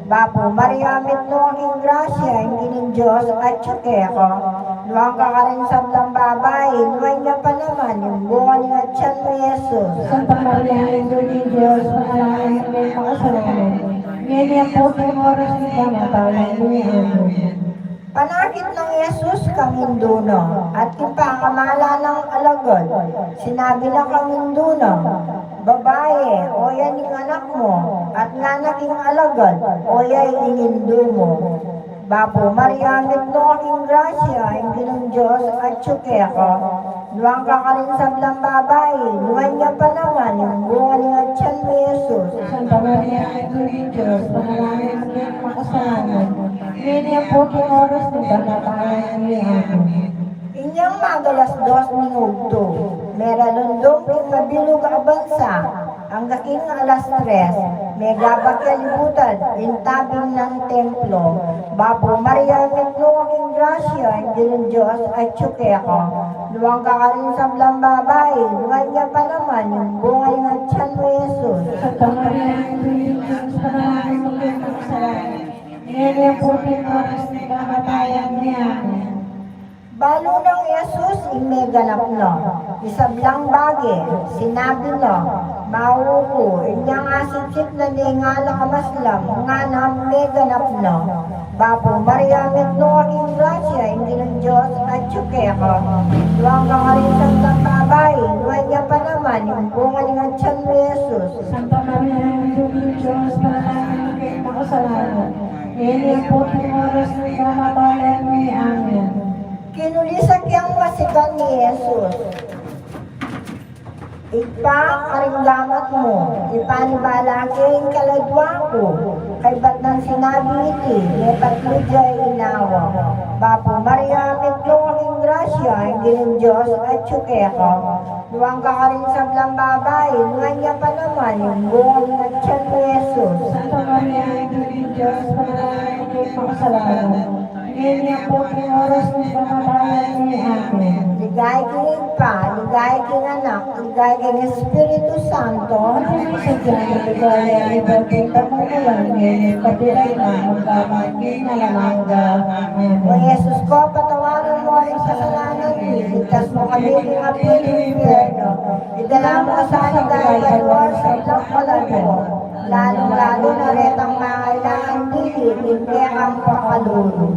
Bapu Maria, mitmu ka king grasya, ing Ginung Dios atyu keka. Nuan ka karing sablang babai, nuan ya pa naman ing bunga ning atian mu, i Jesus. Santa Maria, Indu ning Dios, panalangin mu keng makasalanan, ngeni ampo king oras ning kamatayan mi. Amen. Panakit nang Jesus king indu na, at king pangamalan nang alagad, sinabi na king indu na, Babai, oyan ing anak mu, at ngana king alagad, oyan ing indu mu. Bapu Maria, mitmu ka king grasya, ing Ginung Dios atyu keka. Nuan ka karing sablang babai, nuan ya pa naman ing bunga ning atian mu, i Jesus. Santa Maria, Indu ning Dios, panalangin mu keng makasalanan, ngeni ampo king oras ning kamatayan mi. Amen. Inyang mag-alas dos ning ugtu, mera lundung king mabilug a bansa, angga king alas tres, megabakya libutad ing tabing nang templo. Bapu Maria, mitmu ka king grasya, ing Ginung Dios atyu keka. Nuan ka karing sablang babai, nuan ya pa naman ing bunga ning atian mu, i Jesus. Santa Maria, Indu ning Dios, panalangin mu keng makasalanan, ngeni ampo king oras ning kamatayan mi. Amen. Balu nang Jesus ing meganap na, ing sablang bage, sinabi na, Mau ku. Inyang asipsip Sandi ngana ka maslam, ngana meganap na. Bapu Maria, mitmu ka king grasya, ing Ginung Dios atyu keka. Nuan ka karing sablang babai, nuan ya pa naman ing bunga ning atyan mu, i Jesus. Santa Maria, Indu ning Dios, ipanalangin mu kaming makasalanan, ngeni ampo king oras ning kamatayan mi. Amen. Kinulisan yang masikan i Jesus. Ibpa, karing gamat mu, ipanibala ke ing kaladua ku, kaybat nang sinabi iti, mepatlu ya ing inawa. Bapu Maria, mitmu ka king grasya, ing Ginung Dios atyu keka. Nuan ka karing sablang babai, nuan ya pa naman ing bunga ning atyan mu, i Jesus. Santa Maria, Indu ning Dios, ipanalangin mu kaming makasalanan, ngeni ampo king oras ning kamatayan mi. Amen. Ligaya king Ibpa, ligaya king Anak, ligaya king Espiritu Santo. Antimo ing sadya na ligaya, ibat king kamumulan, ngeni, kapilan man, mangga man king alang angga. Amen. O Jesus ko, patawaran mu ring kasalanan mi, iligtas mu kami king api ning impyerno. Idala mu sa king banua ring sablang kaladua, lalung-lalu na retang mangailangan dili king kekang pakalulu.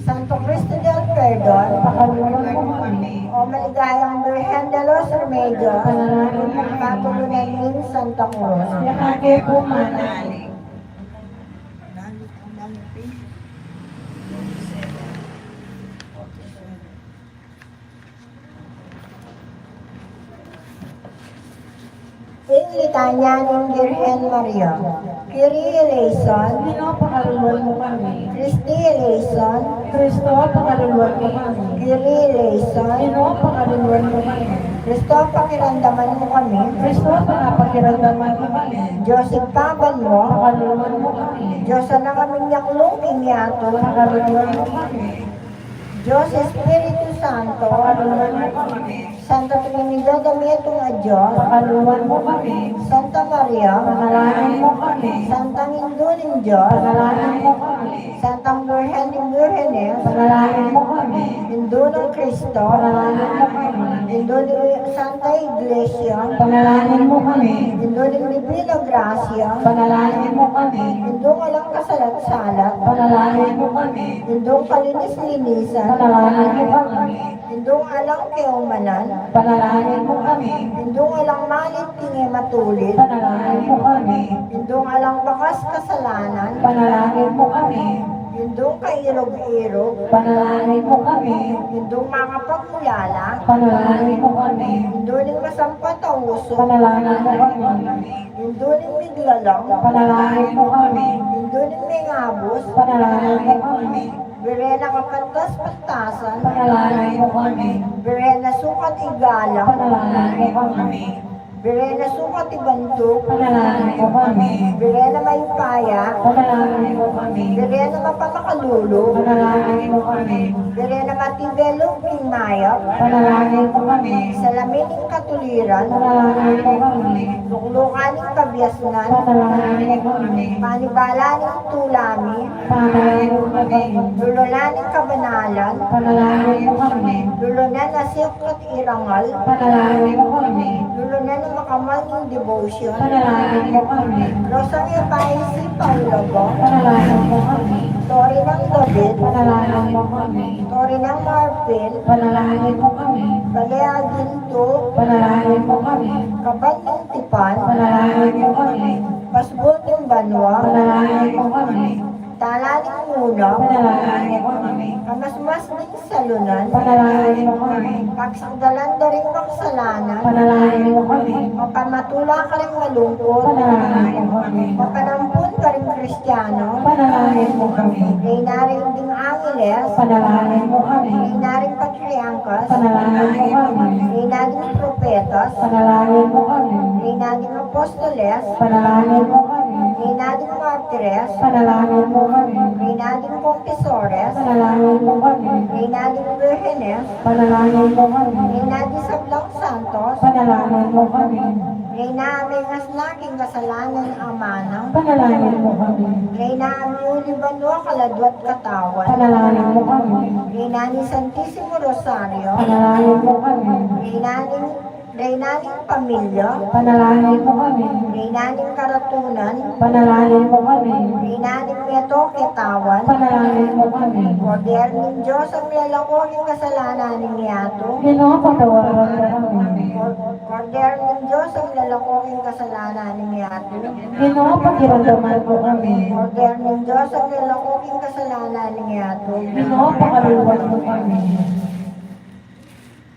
Santo Cristo del Perdon, pakalulwan mu kami. O maligayang Birhen de los Remedios, panalangin mu kami. Patulunan ning Santa Cruz. Keka ke pu manalig. Ing Litanya ning Birhen Maria. Kyrie eleison. Ginu, pakalulwan mu kami. Christe eleison. Kristo, pakalulwan mu kami. Kyrie eleison. Ginu, pakalulwan mu kami. Kristo, pakiramdaman mu kami. Kristo, pakiramdaman mu kami. Dios Ibpa banua, pakalulwan mu kami. Dios Anak a miyaklung king yatu, pakalulwan mu kami. Dios Espiritu Santo, pakalulwan mu kami. Santa Trinidad a metung a Dios, pakalulwan mu kami. Santa Maria, panalangin mu kami. Santang Indu ning Dios, panalangin mu kami. Santang Birhen ning Birhenes, panalangin mu kami. Indu ning Kristo, panalangin mu kami. Indu ning Santa Iglesia, panalangin mu kami. Indu ning Divina Gracia, panalangin mu kami. Indung alang kasalat-salat, panalangin mu kami. Indung kalinis-linisan, panalangin mu kami. Indung alang keumanan, panalangin mu kami. Indung alang malit king e matulid, panalangin mu kami. Indung alang bakas kasalanan, panalangin mu kami. Indung kairug-irug, panalangin mu kami. Indung makapagulala, panalangin mu kami. Indu ning masampat a usu, panalangin mu kami. Indu ning miglalang, panalangin mu kami. Indu ning mengabus, panalangin mu kami. Birhen a kapantas-pantasan, panalangin mu kami. Birhen a sukat igalang, panalangin mu kami. Birhen a sukat ibantug, panalangin mu kami. Birhen a mayupaya, panalangin mu kami. Birhen a mapamakalulu, panalangin mu kami. Birhen a matibe lub king mayap, panalangin mu kami. Salamin ning katuliran, panalangin mu kami. Luklukan ning kabiasnan, panalangin mu kami. Panibala ning tula mi, panalangin mu kami. Lulunan ning kabanalan, panalangin mu kami. Lulunan a sikat irangal, panalangin mu kami. Lulunan a makamal ning devotion, panalangin mu kami. Rosang e paisip a ulaga, panalangin mu kami. Tore nang David, panalangin mu kami. Tore nang marpil, panalangin mu kami. Bale a gintu, panalangin mu kami. Kaban ning tipan, panalangin mu kami. Pasbul ning banua, panalangin mu kami. Tala ning munang, panalangin mu kami. Kamasmas ning salunan, panalangin mu kami. Pagsakdalan da ring makasalanan, panalangin mu kami. Mapamatula karing malungkut, panalangin mu kami. Mapanampun karing Kristiano, panalangin mu kami. Reyna ring ding angeles, panalangin mu kami. Reyna ring patriarkas, panalangin mu kami. Reyna ding propetas, panalangin mu kami. Reyna ding apostoles, panalangin mu kami. Reyna ding martires, panalangin mu kami. Reyna ding konfesores, panalangin mu kami. Reyna ding birhenes, panalangin mu kami. Reyna ding sablang santos, panalangin mu kami. Reyna a mengasna king kasalanan a manang, panalangin mu kami. Reyna a miuli banua, kaladua at katawan, panalangin mu kami. Reyna ning Santisimo Rosario, panalangin mu kami. Reyna ning Reyna ning pamilya, panalangin mo kami. Reyna ning karatunan, panalangin mo kami. Reyna ning meto ketawan, panalangin mo kami. Kordero ning Dios, a milalako king kasalanan ning yatu, Ginu, patawaran mo kami. Kor-, Kordero ning Dios, a milalako king kasalanan ning yatu, Ginu, pakiramdaman mo kami. Kordero ning Dios, a milalako king kasalanan ning yatu, Ginu, pakaluluan mo kami.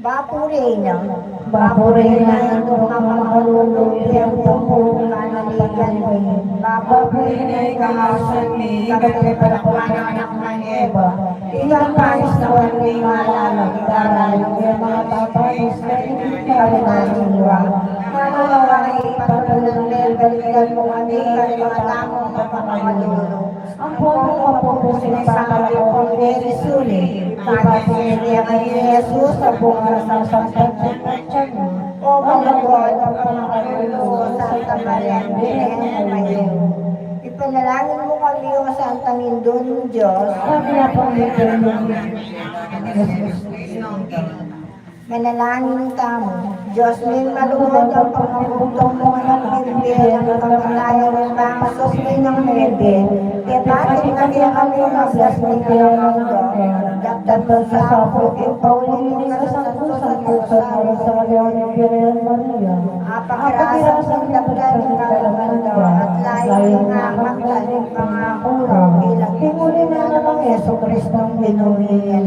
Bapu Reyna, Bapu Reyna, Indu ning makalulu, ing pambubukan ning panaligan mi. Bapu Reyna, ika ing ausan mi, ika ing pepalakuan ning anak nang Eva. Ika ing painis ning malalam, darayu ing manga tapat, ika ing karinaniwa. Nanu la wari, patunan le, balikan mu kami karing mata mung pamakalulu. Ampon mu ing pambubukan ning anak nang Eva, Jesuli. Ipamanyubling Jesus, a bunga ning sangkatauhan, o Ama, Anak, Espiritu Santo. Ipanalangin mu kami, O Santang Indu ning Dios. Kami a pamitan ning Manalangin tamu. Dios ming malugud, a pangabugtung mu ing bibie ning kamatayan king bangso ning mebie. Kepati na kekami ing ablas ning kalangugan. Daptan mu sa king pauli ning kasanto-santo ning Birhen Maria. Apakirasang daptan ning kalangugan, at layu ning akamtan ning pangakura, king uli na nang Jesucristo Ginu mi.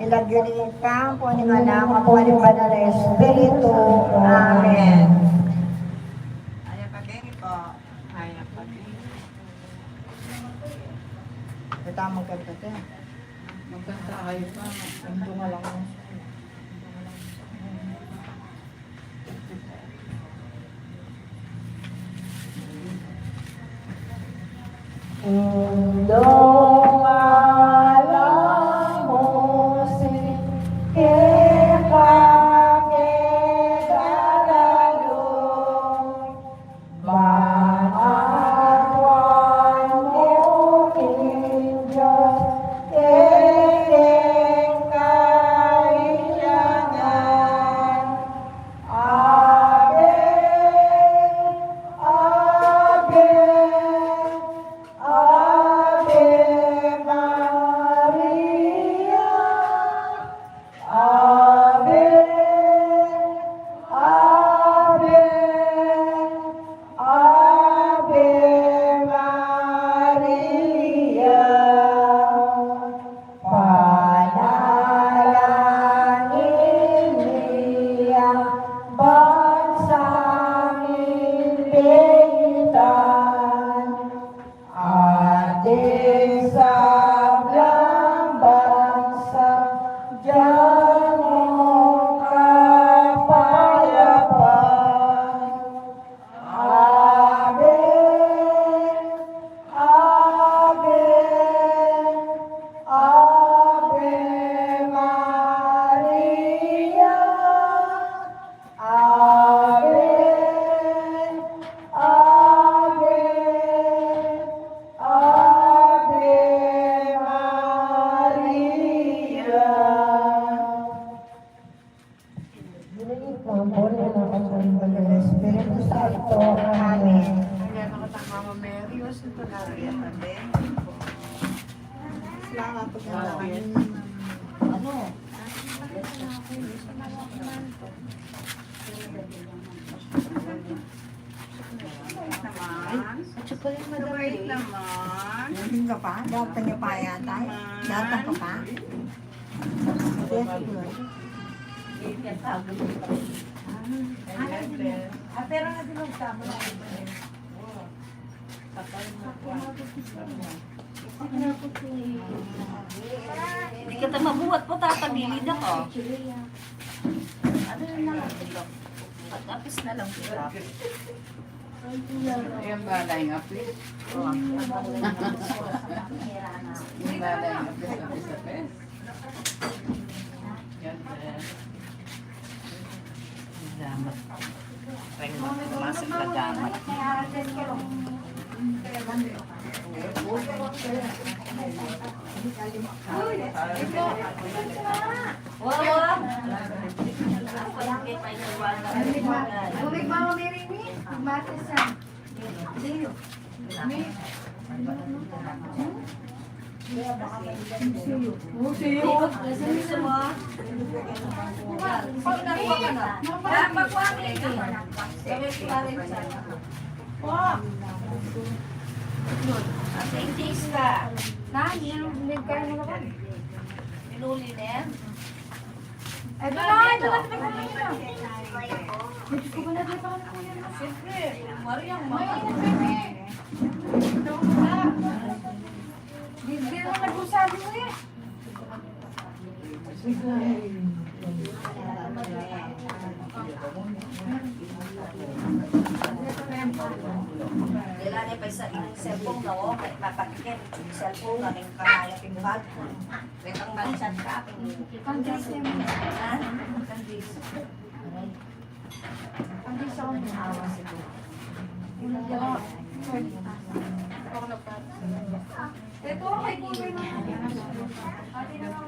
Lagyu ning Ibpa, ampo ning Anak, ampo ning Banal a Espiritu. Amen. Amen. Aya pa, Benny po. Aya pa, Benny. Kita magkanta tayo. Magkanta kayo pa. Magkanta nga lang. Undong alang mu sing kekami daralu, bangat wa mu king Dios kekeng kailangan. Ave, Ave, Ave Maria. Ave, Ave, Ave Maria. Panalangin mi a bansang imbenitan, at ing sablang bansa, dyan mu kapayapan. Ave, Ave, Ave Maria. Ave, Ave, Ave Maria. Ing Ibpa, ampo ning Anak, ampo ning Banal a Espiritu Santo. Amen. Salamat po. Ano? Ay, atsu pala ing madam. Mabait naman. Hindi ka pa? Datang ka pa yata. Datang ka pa? Yes, good. Ah, pero nga din ang tama na. Hindi kita mabuhat po, tatabilin ako. Ano na lang, pag-apis na lang kita. Ayan ba, line up eh? Ayan ba, line up eh? Apis, apis. Yan, eh. Gamat. Peng masuk na gamat. Wow, wow. Bumig ba, Mama Mary, ni? Matis yan. Sa'yo. Pinuli na yan. Ito na, ito na, ito na. Diyos ko, wala, di pa kami kuya na. Siyempre, Maria, Maria. Hindi na nag-usabi mo eh. Kailangan pa sa cellphone na, oh, mapatikin. Cellphone na, may kamaya, may bag. May pang-chat ka. Ha? Ito, kay Kuya na. Ate na lang.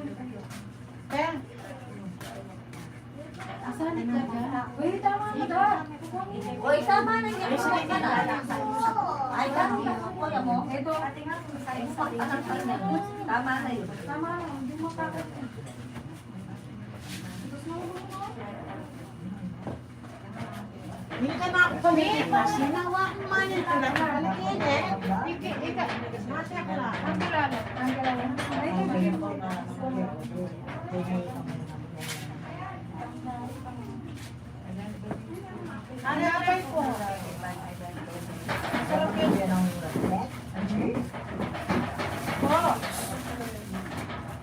Asan ka? Uy, tama na ba? Uy, tama na yan. Ay, tama na. Kuya mo. Ito. Tama na yun. Tama na. Hindi mo kakit. Minta na ako kami, sinawa ko man yung tulad ng palagyan eh. Ika, ika, masa ka lang. Ano, apay ko? Masarap yun.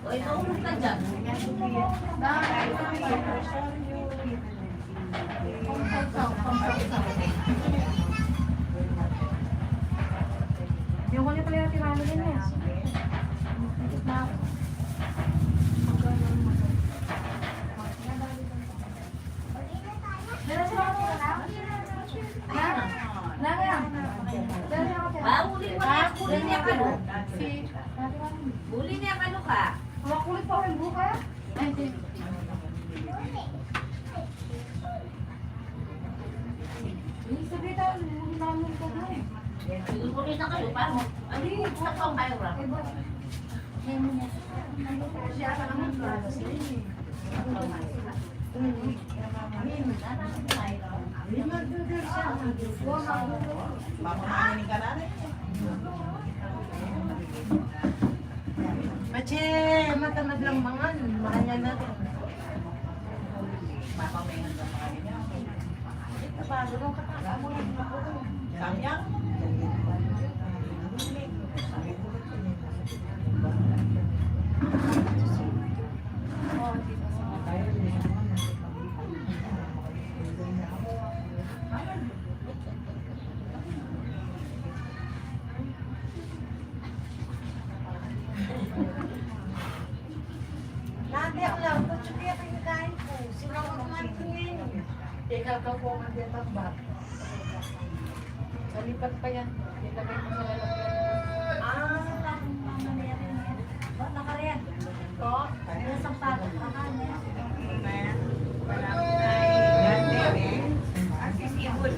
Oy, mahulog ka dyan. Yung kulit pala yung tirano yun eh. Ah, uli mo na. Uli niya ka, no? Uli niya ka, no ka? Makulit pa ang buka. Ay, di. Yung sabi tayo, hindi namin ito na eh. Uli na kayo, paano? Ay, di, gusto ko ang kayo, ah. Mace, matamad lang mangan. Mahal na natin. Nanti ang lang, kutsugi ako yung kain ko. Sila ko naman ko ngayon. Ikaw ka po ang magtatambak. Sa lipat pa yan. Ilagay mo sa lalagyan. Ah, ba't nakarin? Po? Nasa patok ka na. Ang sisibol.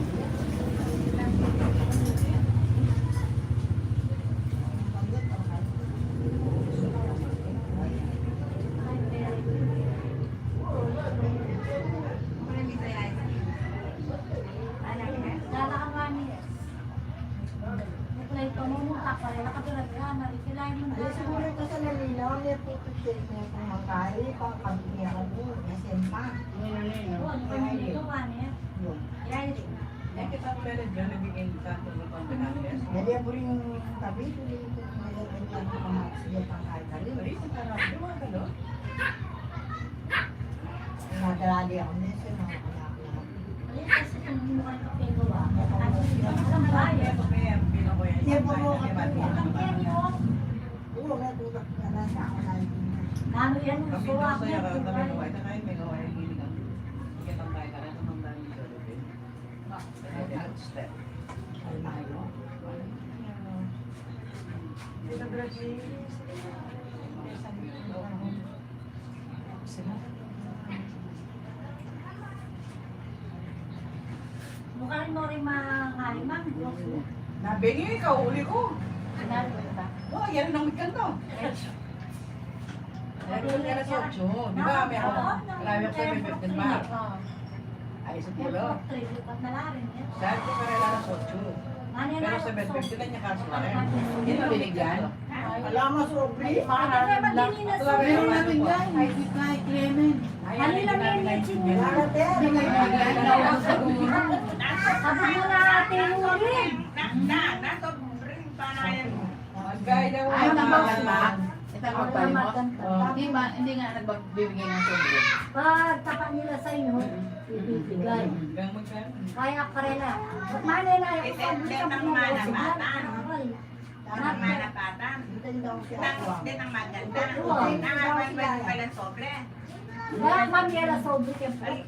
Ay, siguro ito sa nalinaw, may puto siya yung kumakay, pang pagkakabo, S M pa. Yun. Jadi, ang buring tabi, tuloy ito, may kanya ang mga siya pang kahit alin. Ay, sa tarap, yung mga ganon. Nadala di ako, minsan, mga anak na. Nabingi ka, uli ko. Ano ba? Oh, yan ang migkanto. Ay, kung alas otso, di ba? May ako, marami ako sa may fifteen ba? Ay, siguro. Sabi ko, pero alas otso. Pero sa may fifteen na niya kaso na rin. Hindi mabinigyan. Ala, mas obli. Mahal lang. Pero nabinigyan, may fifty-nine, Clement. Halila, may medyo niya. Hindi mabinigyan. Sabi mo na, Ate Luli. Na, na, na, sobrang panayan mo. Ay, ang maganda. Ito ang maganda. Di ba, hindi nga nagbibigay ng sobre. Pag tapat nila sa inyo, ibibigay. Kaya karela. Ba't malay na yung sobre sa mga usigan? Aral. Tama na, patan. Hindi na maganda. Hindi na maganda. Walang sobre. Wala kami alas sobre kaya po. Ay.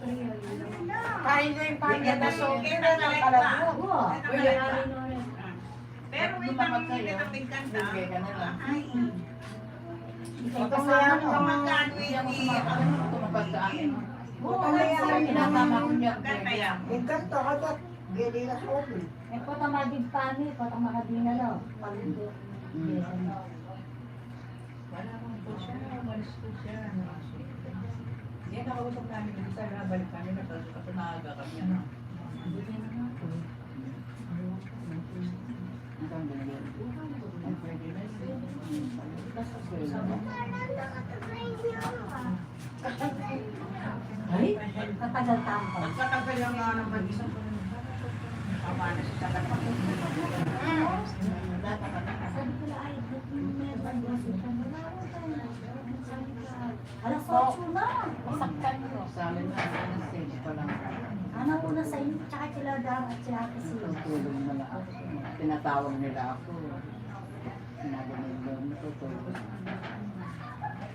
Kain na yung pamilya na sobre na ng kalagwa. Wow. Pero may pamilya na may ganda. Ay. Ito nga yung mga tumapat sa akin. Oo, kaya yung pinatama ko niya. Ganda yan. Yung ganito, agad, gede na sa open. Eh, patang magigpani, patang makadina na. Paluto. Mm. Yes, ano. Wala akong po siya, umalis po siya. Hindi, nakausap namin dito sa balik kami, nagkasuka po, maaga kami, ano. Ay, matagal tayo. Pagkatagal lang nga naman, isang Sabi ko na, "Ay, ba't may pag-uusap ka na?" Sabi ko, "Alas otso na." Masaktan mo. Sabi na, alas sais pa lang. Ano ko na sa inyo, tsaka sila Dang at sila Ate Sila. Tutulong na lang ako. Tinatawag nila ako. Sinabi nila, "Tutulong."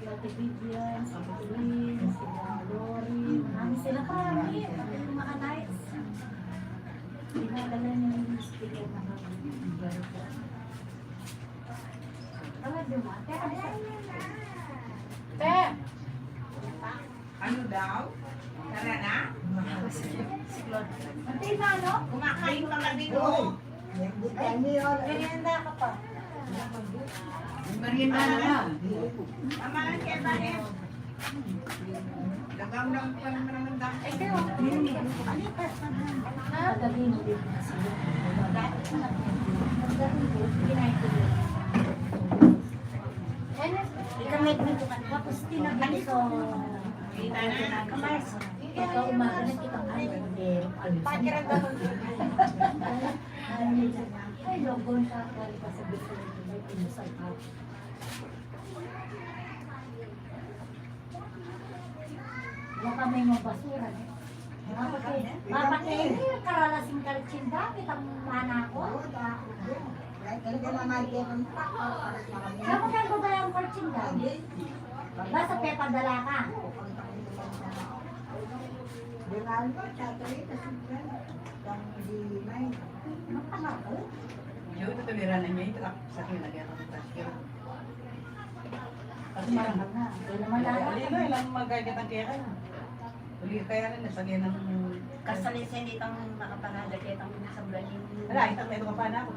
Ate Vivian, si Lorraine, si Lori, marami sila, marami. Pati yung mga knights. Dinadala niya yung speaker na kami. Tawag mo, ate, ano siya? Te! Ano daw? Tara na? Ate, ano? Kumakain pa kami, no? Merienda ka pa. Merienda na lang. Tama lang, kaya ba, eh? Lagaw lang pa naman ang dami. Ay, kayo. Alipas na lang. Ha? Ikaw, may, may, tapos tinagay ko. Kita na. Kamas. Ikaw, umaga na kita, ano, eh, ano, pakiramdam mo. Ay, logon ka, kaya pa sa gusto mo, may pinusal ka. Wala kami ng basura, eh. Mapatay, mapatay, eh, karalasing kartsinda, kitang mana ko. Dapat ang babayang kartsinda. Basta pepadala ka. Yun, ito, mira na niya, ito, sa akin, lagyan ng plastic. Kasi marang na. Ito naman na. Alin na, ilang magagit ang kaya kayo. Uli kaya rin, nasa ganyan ang kasali siya nitong nakapangagat, itong sablan yung wala, itang may mga pana ko.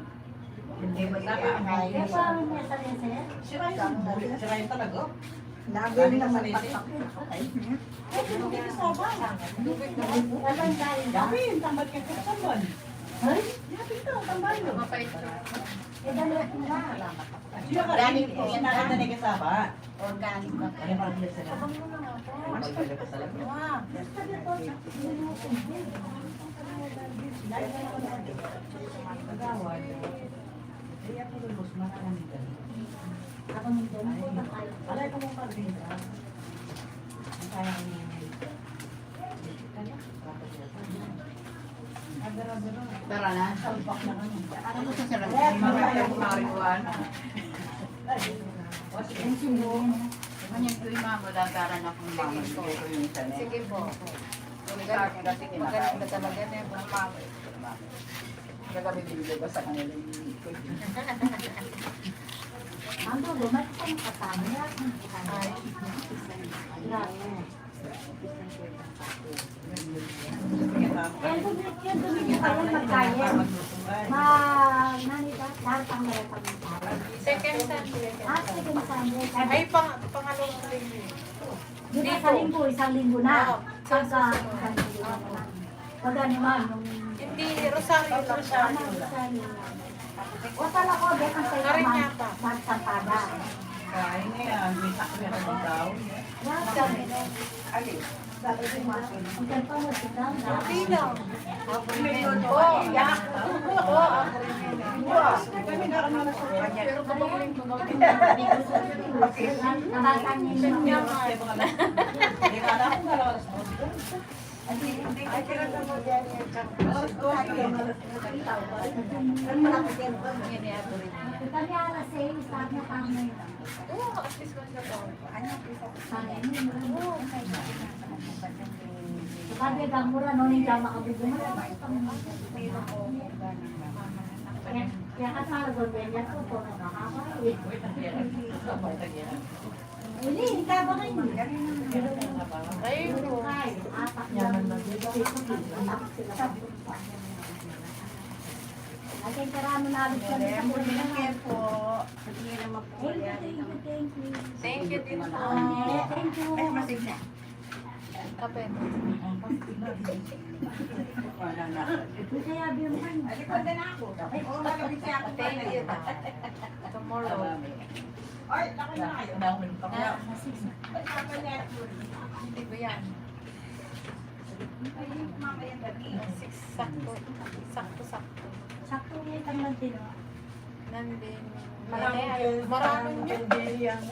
Hindi mo tama. Kaya pa ang may salese? Sira yung bulit, sira yung talaga. Lagi yung naman salese. Ay, hindi ko saba. Walang galing ba? Dami yung tambat kaya sa sablan. Ay? Dami ito, tambat yun. Mapait. Eh, dalawa ko na. Organic po yan, ha? Organic ba? Ay, ang pagkakasala. Ang pagkakasala. Ay, ako lulus, marami ka. Ako nung ganun po, bakal. Alay ko mong pagkakasala. Ang kaya ko mong Tara na. Ano mo sa sarap? Marijuana. Kanya ko yung mama, dadaran akong mama. Sige po. Magaling na talaga na yung mama. Kagabi binigay ko sa kanila yung Ano, bumalik ka ng katanya. Ay. Yan, bumili, yan, bumili pa yan, magkaya. Ma, nani ka? Datang na datang tayo. Second Sunday. Ah, second Sunday. Ay, pang, pangalawang linggo. Di ba sa linggo, isang linggo na? Oo. Pagka isang linggo na naman. Pag ano man, nung hindi, Rosario lang. Rosario lang. O, pala ko, di, ang sa'yo naman, magsampadan. Ay, ngayon, may sakit na daw. Wala. Alin? Sabi ko, Martin. Hindi lang. Oh, yeah. Oh, ako rin yun. Pero kapag nabasa niyo yun. Kami alas sais, sabi niya, tama yun. Oo, at least kung sa to. Ano, sabi niya, mura, no? Sabi, "Ang mura, no? Hindi ka makabigyan mo." Kaya, kaya ka sa ganyan po, po, nakakaba, eh. Hindi, hindi ka ba kayo? Ay, oo. Apat lang. Ating karami na abis kami sa Remember, mga care po. Hindi naman po. Thank you, thank you, thank you. Thank you din po. Thank you. Ay, masigla. Kape. Wala na. Kaya, Bill, man. Ay, pwede na ako. Oo, malapit siya ako. Thank you. Tomorrow. Ay, laki na kayo. Wala akong Ah, masigla. Ay, laki na yun. Hindi ba yan? Ay, mamaya gabi. Six, sakto. Sakto, sakto. Sakto nga itang nandin, oh. Nandin. Maraming Maraming girls, maraming maraming girls.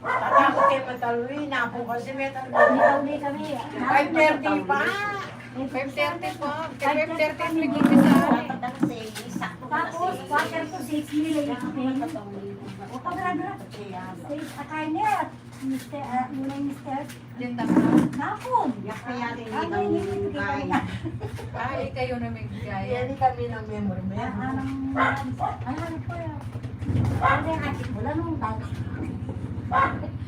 Tatakot kayo matalwi. Napo kasi may talwi. May talwi kami. Five thirty pa. Five thirty pa. Five thirty pa. Five thirty pa. Tapos, quarter to six, nila yung O, pag-, pag-, six, akay niya. Mister, ah, muna yung mister. Diyan tayo. Napun. Yak kaya rin Ano ikaw yung yung kaya. Ay, kayo na may bigay. Yan kami ng member, member. Ah, anong, ano po yun? Ano yung ating wala nung bag?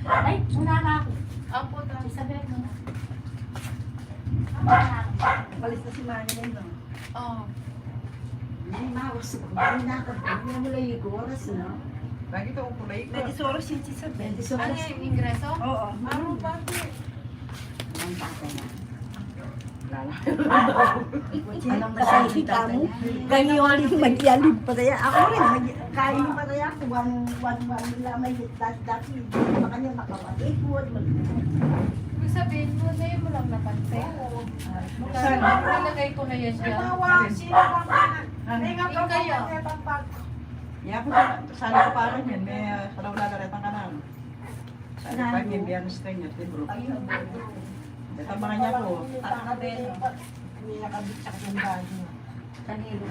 Ay, muna na ako. Opo, ta. Isabel muna. Muna na ako. Malis na si Manny, no? Oo. Ay, maus ko. Ay, nakapag-, ano mo lang yung oras, no? Lagi to, kulay ko. Lagi sa oras yung isa, Ben. Lagi sa Ano oras. Yung ingreso? Oo. Ano, bakit? Ang bata na. Lala. Anong masabi mo? Kami ulit mag-ialib pa tayo. Ako rin, mag-, kain pa tayo. One, one, one lang may dati. Makanya makapatikod. Ibig sabihin mo, ngayon mo lang napansin? Oo. Mula Saan? Nung nilagay ko na yan dyan. Halimbawa, sino bang Ano? May nga Yung kayo. Pang bag. Yan po, sali ko pa rin yan. May, ah, sa lawla na rin ang kanal. Sali pa niya, Biyernes na niya, di bro. Ayun. Ito mga niya po. Takabelo. May nakabit sa kanyang bag. Kanino?